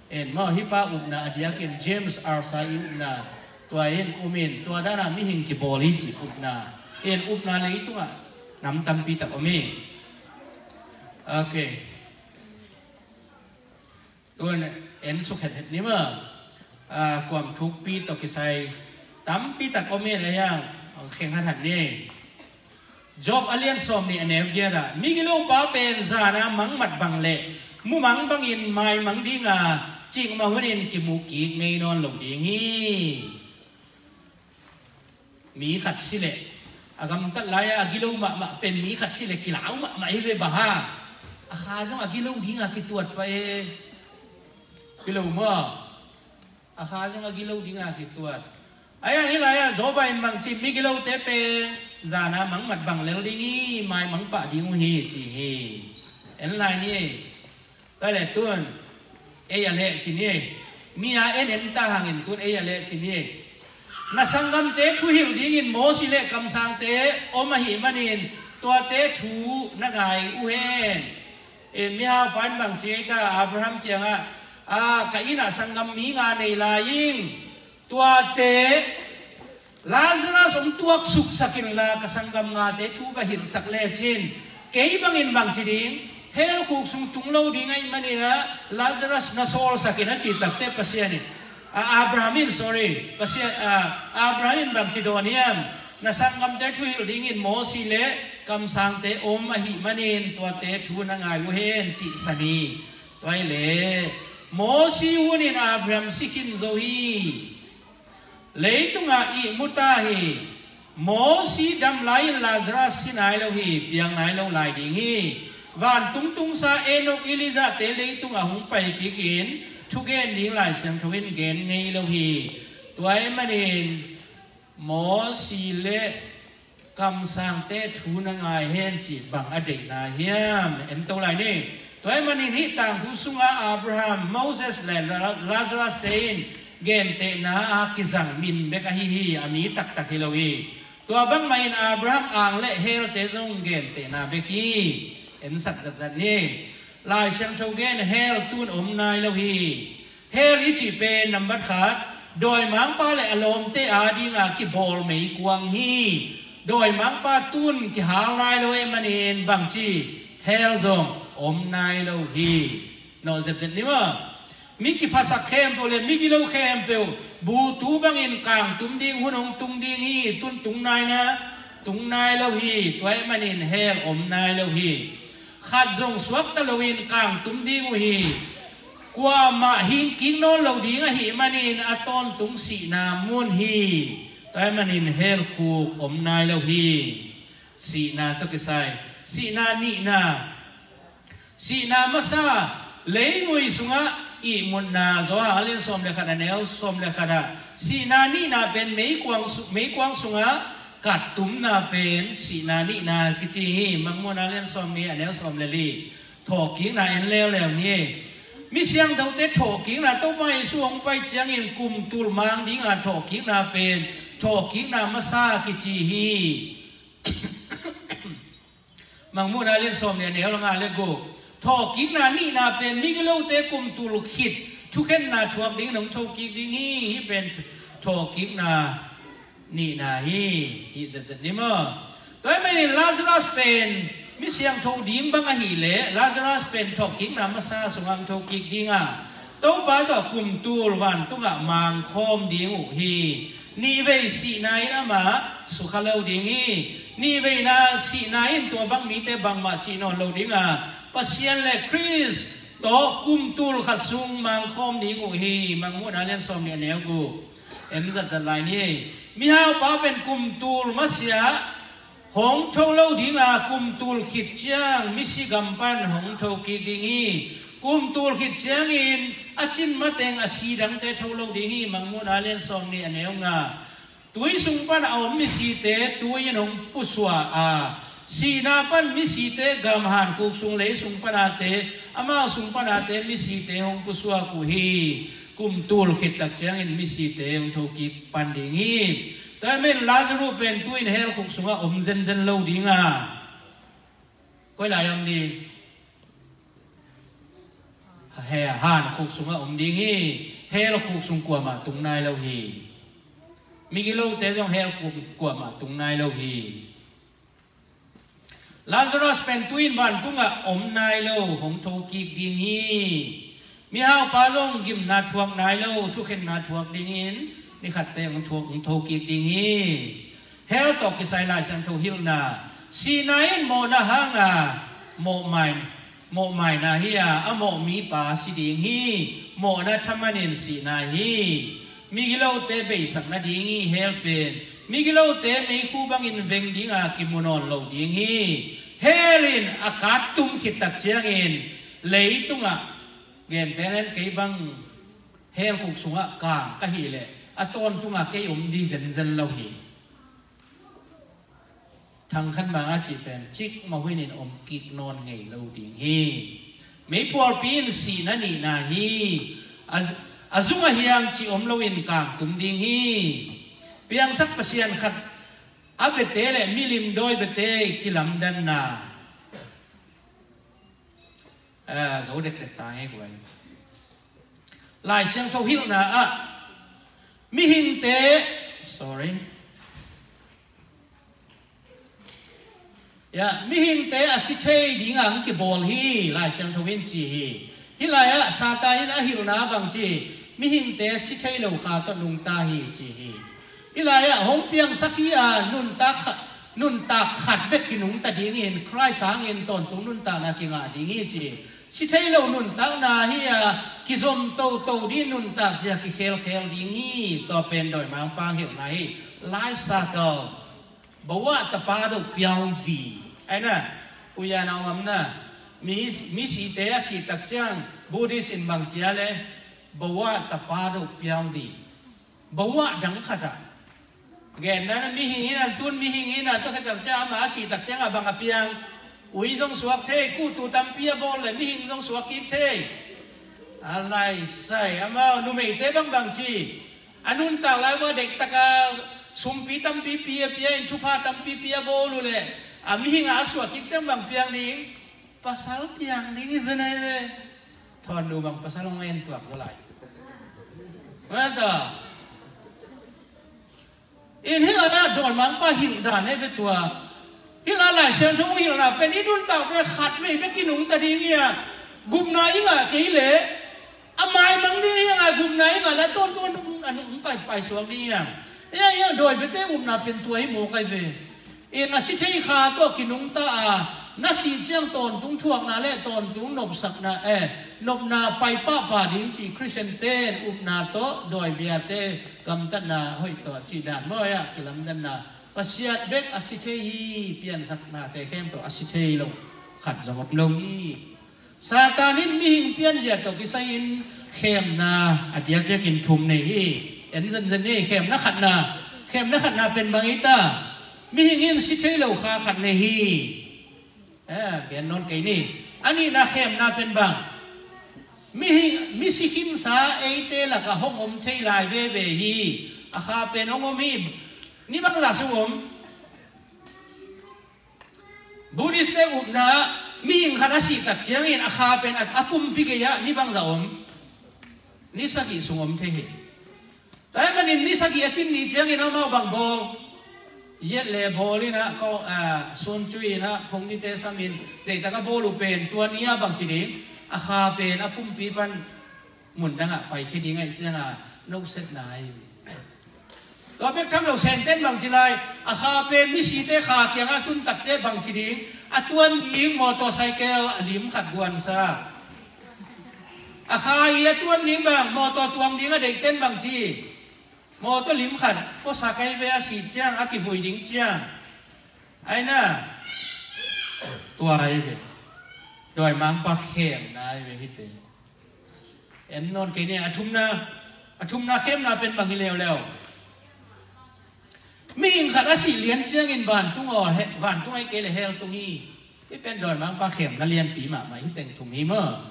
In, maw, hih pa upna a diakin James Arthur i upna, tua in um in, tua dana mihing kibawl hi, ci upna. In, upna leitungah nam tampi tak om hi. Ok. Tun en suk hethet ni maw. Ah, kuam thukpi tawh kisai tampi tak om in a hiang, kheng hathat ni. Job a lian sawm nih a neu giat ah, migilo pa pen zana mangmat bang le mumang bangin maimang dinga, cikmah hunin kimu kik ngei nawn lo ding hi. Mi khat si leh a gamtat lai-a a gilo mahmah pen mi khat si leh kilau mahmah hi ve bang hang. A kha zong a gilo dinga kituat pah e. Gilo maw? A kha zong a gilo dinga kituat. A hiang hih lai-ah Job in bang ci, migilote pen zana mangmat bang lel ding hi, maimang pah ding uh hi ci hi. En lai ni. Tua leh tun ei a leh ci ni. Mi a en en ta hangin tun ei a leh ci ni. Na sanggamte thuhilh dingin Mosi le kamsangte om ahih manin tuate thu na ngai uh hen. E, mihaupa in bang ci ei ta, Abraham kiangah, a, ka innah sanggam mi nga nei lai ing. Tuate Lazarus hong tuaksuksak inla ka sanggam ngate thu va hilhsak lecin kei bangin bang ci ding? Hell khuk sung tung lo ding ahih maninah Lazarus na sawlsak in a ci takte Pasian in, a, Abraham in, sorry, Pasian, a, Abraham in bang ci dawn hiam? Na sanggamte thuhilh dingin Mosi le kamsangte om ahih manin tuate thu na ngai uh hen, cihsan hi. Tua hi le Mosi hunin Abraham si khin zo hi. Leitungah ihmu ta hi. Mosi dam lai-in Lazarus si nai lo hi, piang nai lo lai ding hi. Vantung tungsa Enok, Elijahte leitungah hong pai kikin thugen ding Lai Siangtho in gen ngei lo hi. Tua ahih manin Mosi le kamsangte thu na ngai hen cih bang a deihna hiam? En to lai ni. Tua ahih manin hih tangthu sungah Abraham, Moses le La-, Lazarus-te in gentehna a kizang min bek ahi hi, a mi taktak hi lo hi. Tua bangmah in Abraham ang le hell-te zong gentehna bek hi. Ensak zatzat ni. Lai Siangtho gen hell tun om nai lo hi. Hell i cih pen nambat khat, dawimangpa le a lawmte adinga kibawl meikuang hi. Dawimangpa tun kihal nai lo ahih manin bangci hell zong om nai lo hi. Nawh zetzet ni maw? Mi kiphasak khempeuh le mi gilo khempeuh bu tu bangin kangtum ding hun hong tung ding hi. Tun tung nai na, tung nai lo hi. Tua ahih manin hell om nai lo hi. Khat zong suakta loin kangtum ding uh hi. Kuamah hingkik nawn lo ding ahih manin a tawntung sihna mun hi. Tua ahih manin hell khuk om nai lo hi. Sihna tawh kisai, sihna nihna, sihna masa, leingui sungah ihmutna, Johan a lian sawm le khat a neu sawm le khat ah, sihna nihna pen meikuang su-, meikuang sungah kattumna pen sihna nihna kici hi. Mangmuhna lian sawm ni a neu sawm le li. Thawhkikna en leuleu ni. Mi siangthote thawhkikna, Topa Jesu hong pai ciangin kum tul mang dinga thawhkikna pen thawhkikna masa kici hi. Mangmuhna lian sawm ni a neu nga le guk. Thawhkikna nihna pen migilote kum tul khit thukhenna thuak dingin hong thokik ding hi. Hih pen thawhkikna nihna hi. Hih zetzet ni maw? Tua ahih manin Lazarus pen mi siangtho ding bang ahih leh Lazarus pen thawhkikna masa sungah hong thokik ding a, Topa tawh kum tul vantungah mangkhawm ding uh hi. Nihvei sihna in amah sukha lo ding hi. Nihveina sihna in tua bang mite bangmah cih nawn lo ding a, Pasian le Khrist tawh kum tul khat sung mangkhawm ding uh hi. Mangmuhna lian sawm ni a neu guk. En zatzat lai ni. Mihaupa pen kum tul masiah hong tho lo ding a, kum tul khit ciang misi gam pan hong thokik ding hi. Kum tul khit ciangin a cin mateng a si dangte tho lo ding hi. Mangmuhna lian sawm ni a neu nga. Tui sung pan a om misite tui in hong pusuah a, sihna pan misite gam hankhuk sung lei sung panate, amau sung panate misite hong pusuak uh hi. Kum tul khit tak ciangin misite hong thokik pan ding hi. Tua ahih manin Lazarus pen tu-in hell khuk sungah om zenzen lo ding a, koi lai om ding? He, hankhuk sungah om ding hi. Hell khuk sung kuamah tung nai lo hi. Migilote zong hell khuk kuamah tung nai lo hi. Lazarus pen tu-in vantungah om nai lo, hong thokik ding hi. Mihaupa zong gimna thuak nai lo, thukhenna thuak dingin nikhatte hong thuak, hong thokik ding hi. Hell tawh kisai Lai Siangtho hilhna, sihna in mawhna hanga mawhmai, mawhmaina hi a, a mawh mipa si ding hi. Mawhna thamanin sihna hi. Migilote beisak nading hi. Hell pen migilote meikhu bangin veng dinga kimu nawn lo ding hi. Hell in a kattum khit tak ciangin leitungah, gentehna in kei bang hell khuk sungah kang ka hih leh a tawntunga kei om ding zenzen lo hi. Thangkhat manga cih pen cikmah hunin om kik nawn ngei lo ding hi. Meiphualpi in sihna nihna hi. A, a zung a hiam cih om loin kangtum ding hi. Piangsak Pasian khat a biate le milim dawi biate kilamdanna. Ah, zo dekdek ta ngei kuai. Lai Siangtho hilhna ah mihingte, sorry. Ya, mihingte a si thei dingah ang kibawl hi, Lai Siangtho in ci hi. Hih lai-ah Satan in a hilhna bang ci, mihingte si thei lo kha tawh nungta hi ci hi. Hih lai-ah hong piangsak hi a nuntak khat, nuntak khat bek kinungta dingin Khrist hangin tawntung nuntakna kingah ding hi ci. Si thei lo nuntakna hi a kizom toto ding nuntak zia kikhelkhel ding hi. Tua pen dawimangpa hilhna hi. Life cycle. Bawa tapa do piau di. Aina, uya na uam na. Mi, mi site a si tak ciang Buddhist in bang cia le. Bawa tapa do piau di. Bawa dang khat ah. Genna na mihing in an tun mihing in an tawh khat tak ciang ama a si tak ciang a bang a piang. Ui zong suak thei, kutu tampi a bawl le mihing zong suak kik thei. A lai sai, amau numeite bangbang ci. A nuntak lai ua dektaka sumpi tampi pi a pia in thupha tampi pi a bawl uh le. A mihing a suak kik ciang bang piang ding. Pasal piang ding i zenai le. Thawn du bang pasal hong en tuak uh lai. Mata. In hih lana dawimangpa hilhdan he ve tua. Hih la Lai Siangtho hong hilhna pen i nuntak ve khat vei ve kinungta ding hi a. Gupna i ngah kei leh. A maimang ding hi a ngai gupna i ngah leh tawntung a nung, a nung pai, pai suak ding hi a. Ia, ia, dawi biate gupna pen tua hi maw kai ve. In a si thei kha tawh kinungta a, na si ciang tawntung thuakna le tawntung nopsakna, eh, nopna pai pahpah ding ci Khristian ten upna tawh dawi biate gamtatna hoih tawh cihdan maw ia kilamdanna. Pasian bek a si thei hi, piansaknate khempeuh a si thei lo khat zong om lo hi. Satan in mihing pianzia tawh kisai in khemna a diakdiakin thum nei hi. En zenzen ni, khemna khatna, khemna khatna pen bang hi ta? Mihing in si thei lo kha khat nei hi. Eh, gen nawn kei ni. A nihna khemna pen bang? Mihing, misi khinsa eite lakah hong om thei lai veve hi. A kha pen hong om hi. Ni bangzah sung om? Buddhist te upna mihing khat a sih tak ciangin a kha pen a, a pumpi gei-ah ni bangzah om? Ni sagih sung om thei hi. Tua ahih manin ni sagih a cin ni ciangin amau bang bawl? Yet le bawl inah, ko, a, suncui inah, phung nite samin, deihtak a bawl uh pen, tua ni-a bang ci ding, a kha pen a pumpi pan mun dangah paikhia ding ahih cianga nosetna ahi. Tua bek tham lo Senten bang ci lai, a kha pen misite kha kiangah tun takte bang ci ding, a tuan ding motorcycle a lim khat guansa. A kha i a tuan ding bang, motor tuang ding a deihten bang ci. Motor lim khat, puasa kai ve a si ciang, a kivui ding ciang. Aina, tua ai ve. Dawimangpa khemna ai ve hite. En nawn kei ni, a thumna, a thumna khemna pen bang hi leuleu. Mihing khat a sih lian ciangin vantung aw, he, vantung ai kei le hell tung hi. Hi pen dawimangpa khemna lianpi mahmah hi teng thum hi maw.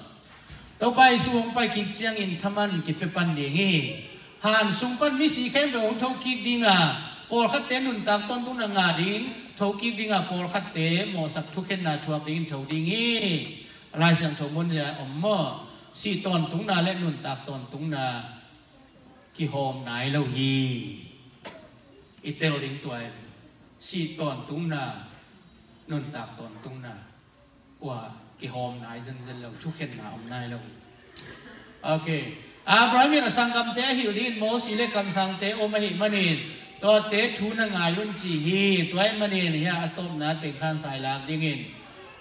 Topa Jesu hong pai kik ciangin thaman kipia pan ding hi. Han sung pan misi khempeuh hong thokik dinga, pawlkhatte nuntak tawntungna ngah ding, thokik dinga pawlkhatte mawhsak thukhenna thuak dingin tho ding hi. Lai Siangtho mun zia om maw? Sih tawntungna le nuntak tawntungna kihawm nai lo hi. I tel ding tua hi. Sih tawntungna, nuntak tawntungna, kua kihawm nai zenzen lo, thukhenna om nai lo hi. Ok. Abraham in a sanggamte a hilh dingin Mosi le kamsangte om ahih manin tuate thu na ngai un ci hi. Tua ahih manin hia a tawpna teng khan sailak dingin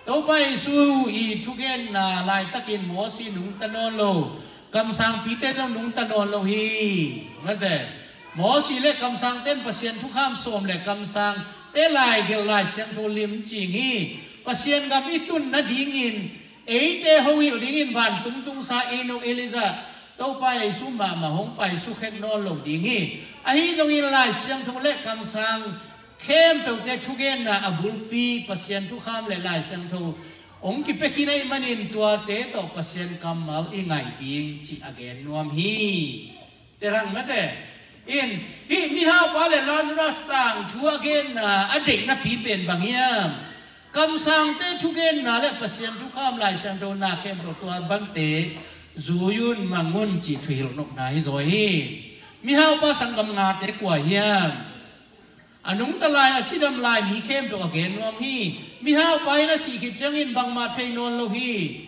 Topa Jesu i thugenna laitakin Mosi nungta nawn lo, kamsangpite zong nungta nawn lo hi. Mate, Mosi le kamsangte in Pasian thukham sawm le kamsangte laigelh Lai Siangtho lim cing hi. Pasian gam i tun nadingin eite hong hilh dingin vantung tungsa Enoch, Elijah, Topa Jesu mahmah hong pai sukhen nawn lo ding hi. Ahi zongin Lai Siangtho le kamsang khempeuhte thugenna a bulpi Pasian thukham le Lai Siangtho hong kipia khin ahih manin tuate tawh Pasian kammal i ngaih ding cih a gen nuam hi. Tel hang mate. In, hih mihaupa le Lazarus tangthu a genna a deihnapi pen bang hiam? Kamsangte thugenna le Pasian thukham Lai Siangtho na khempeuh tua bangte zui un, mang un cih thuhilh nopna hi zaw hi. Mihaupa sanggam ngate kua hiam? A nungta lai, a cidam lai mi khempeuh a gen nuam hi. Mihaupa in a sih khit ciangin bangmah thei nawn lo hi.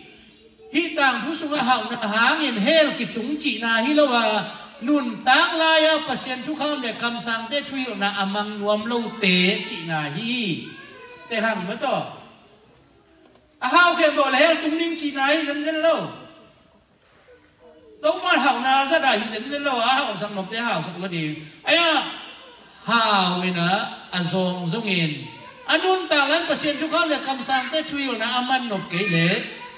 Hih tangthu sungah hauhna hangin hell kitung cihna hi lo a, nuntak lai-a Pasian thukham le kamsangte thuhilhna a mang nuam lote cihna hi. Telhang maw taw? A hau khempeuh le hell tung ding cihna hi zenzen lo. Topa hauhna zat ah hi zenzen lo a, hausak nopte hausak lo ding. Ai-a hau in a, a zong zongin a nuntak lai-in Pasian thukham le kamsangte thuhilhna a man nop kei leh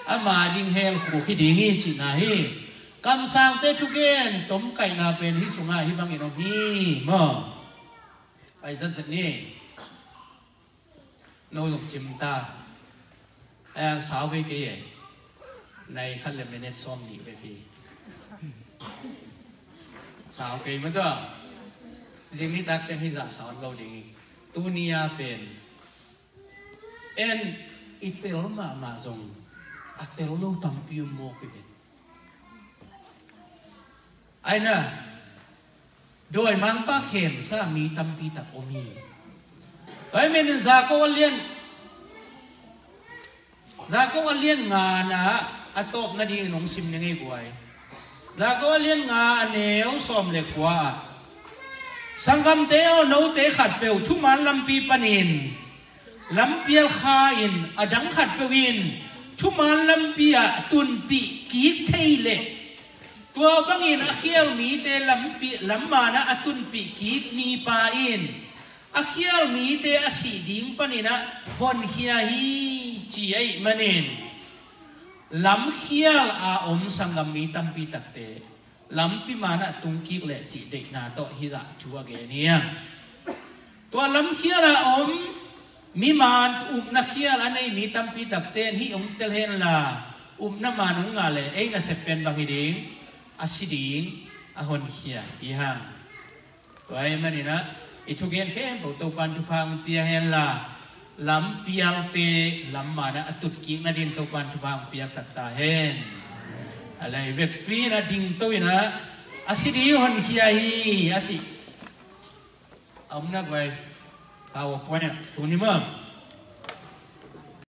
ama ding hell khuk hi ding hi cihna hi. Kamsangte thugen tomkaihna pen hih sungah hih bangin om hi maw? Pai zatzat ni. No zong cim ta. Ai-a sau kei kei e. Nai khat le minute sawm nih bek hi. Sau kei maw taw. Zing nitak ciang hih zah sau lo ding hi. Tuni a pen en i tel mahmah zong a tel lo tampi um mawk hi pen. Ai na, dawimangpa khemsa mi tampi tak om hi. Tua ahih manin Jakob a lian, Jakob a lian ngana a tawp nadingin hong sim ning ei guai. Jakob a lian nga a neu sawm le kua ah, sanggamte aw, note khatpeuh thuman lampi panin lampial kha in, a dang khatpeuh in thuman lampi ah tunpih kik thei leh, tua bangin a khial mite lampi, lam manah a tunpih kik mipa in a khial mite a sih ding panin ah honkhia hi, ci ahih manin lamkhial a om sanggam mi tampi takte lampi manah tungkik leh cih deihna tawh hih zah thu a gen hi. Tua lamkhial a om, mi man upna khial a nei mi tampi takte in hih hong tel henla, upna man hong ngah leh ei nasep pen bang hi ding? A si ding, a honkhia hi hang. Tua ahih manin ah i thugen khempeuh Topan thupha hong pia henla, lampialte lam manah a tutkik nadin Topan thupha hong piaksak ta hen. A lai vekpi in a dingto in ah a si ding honkhia hi a cih a om nak vai. PowerPoint ah tuni maw?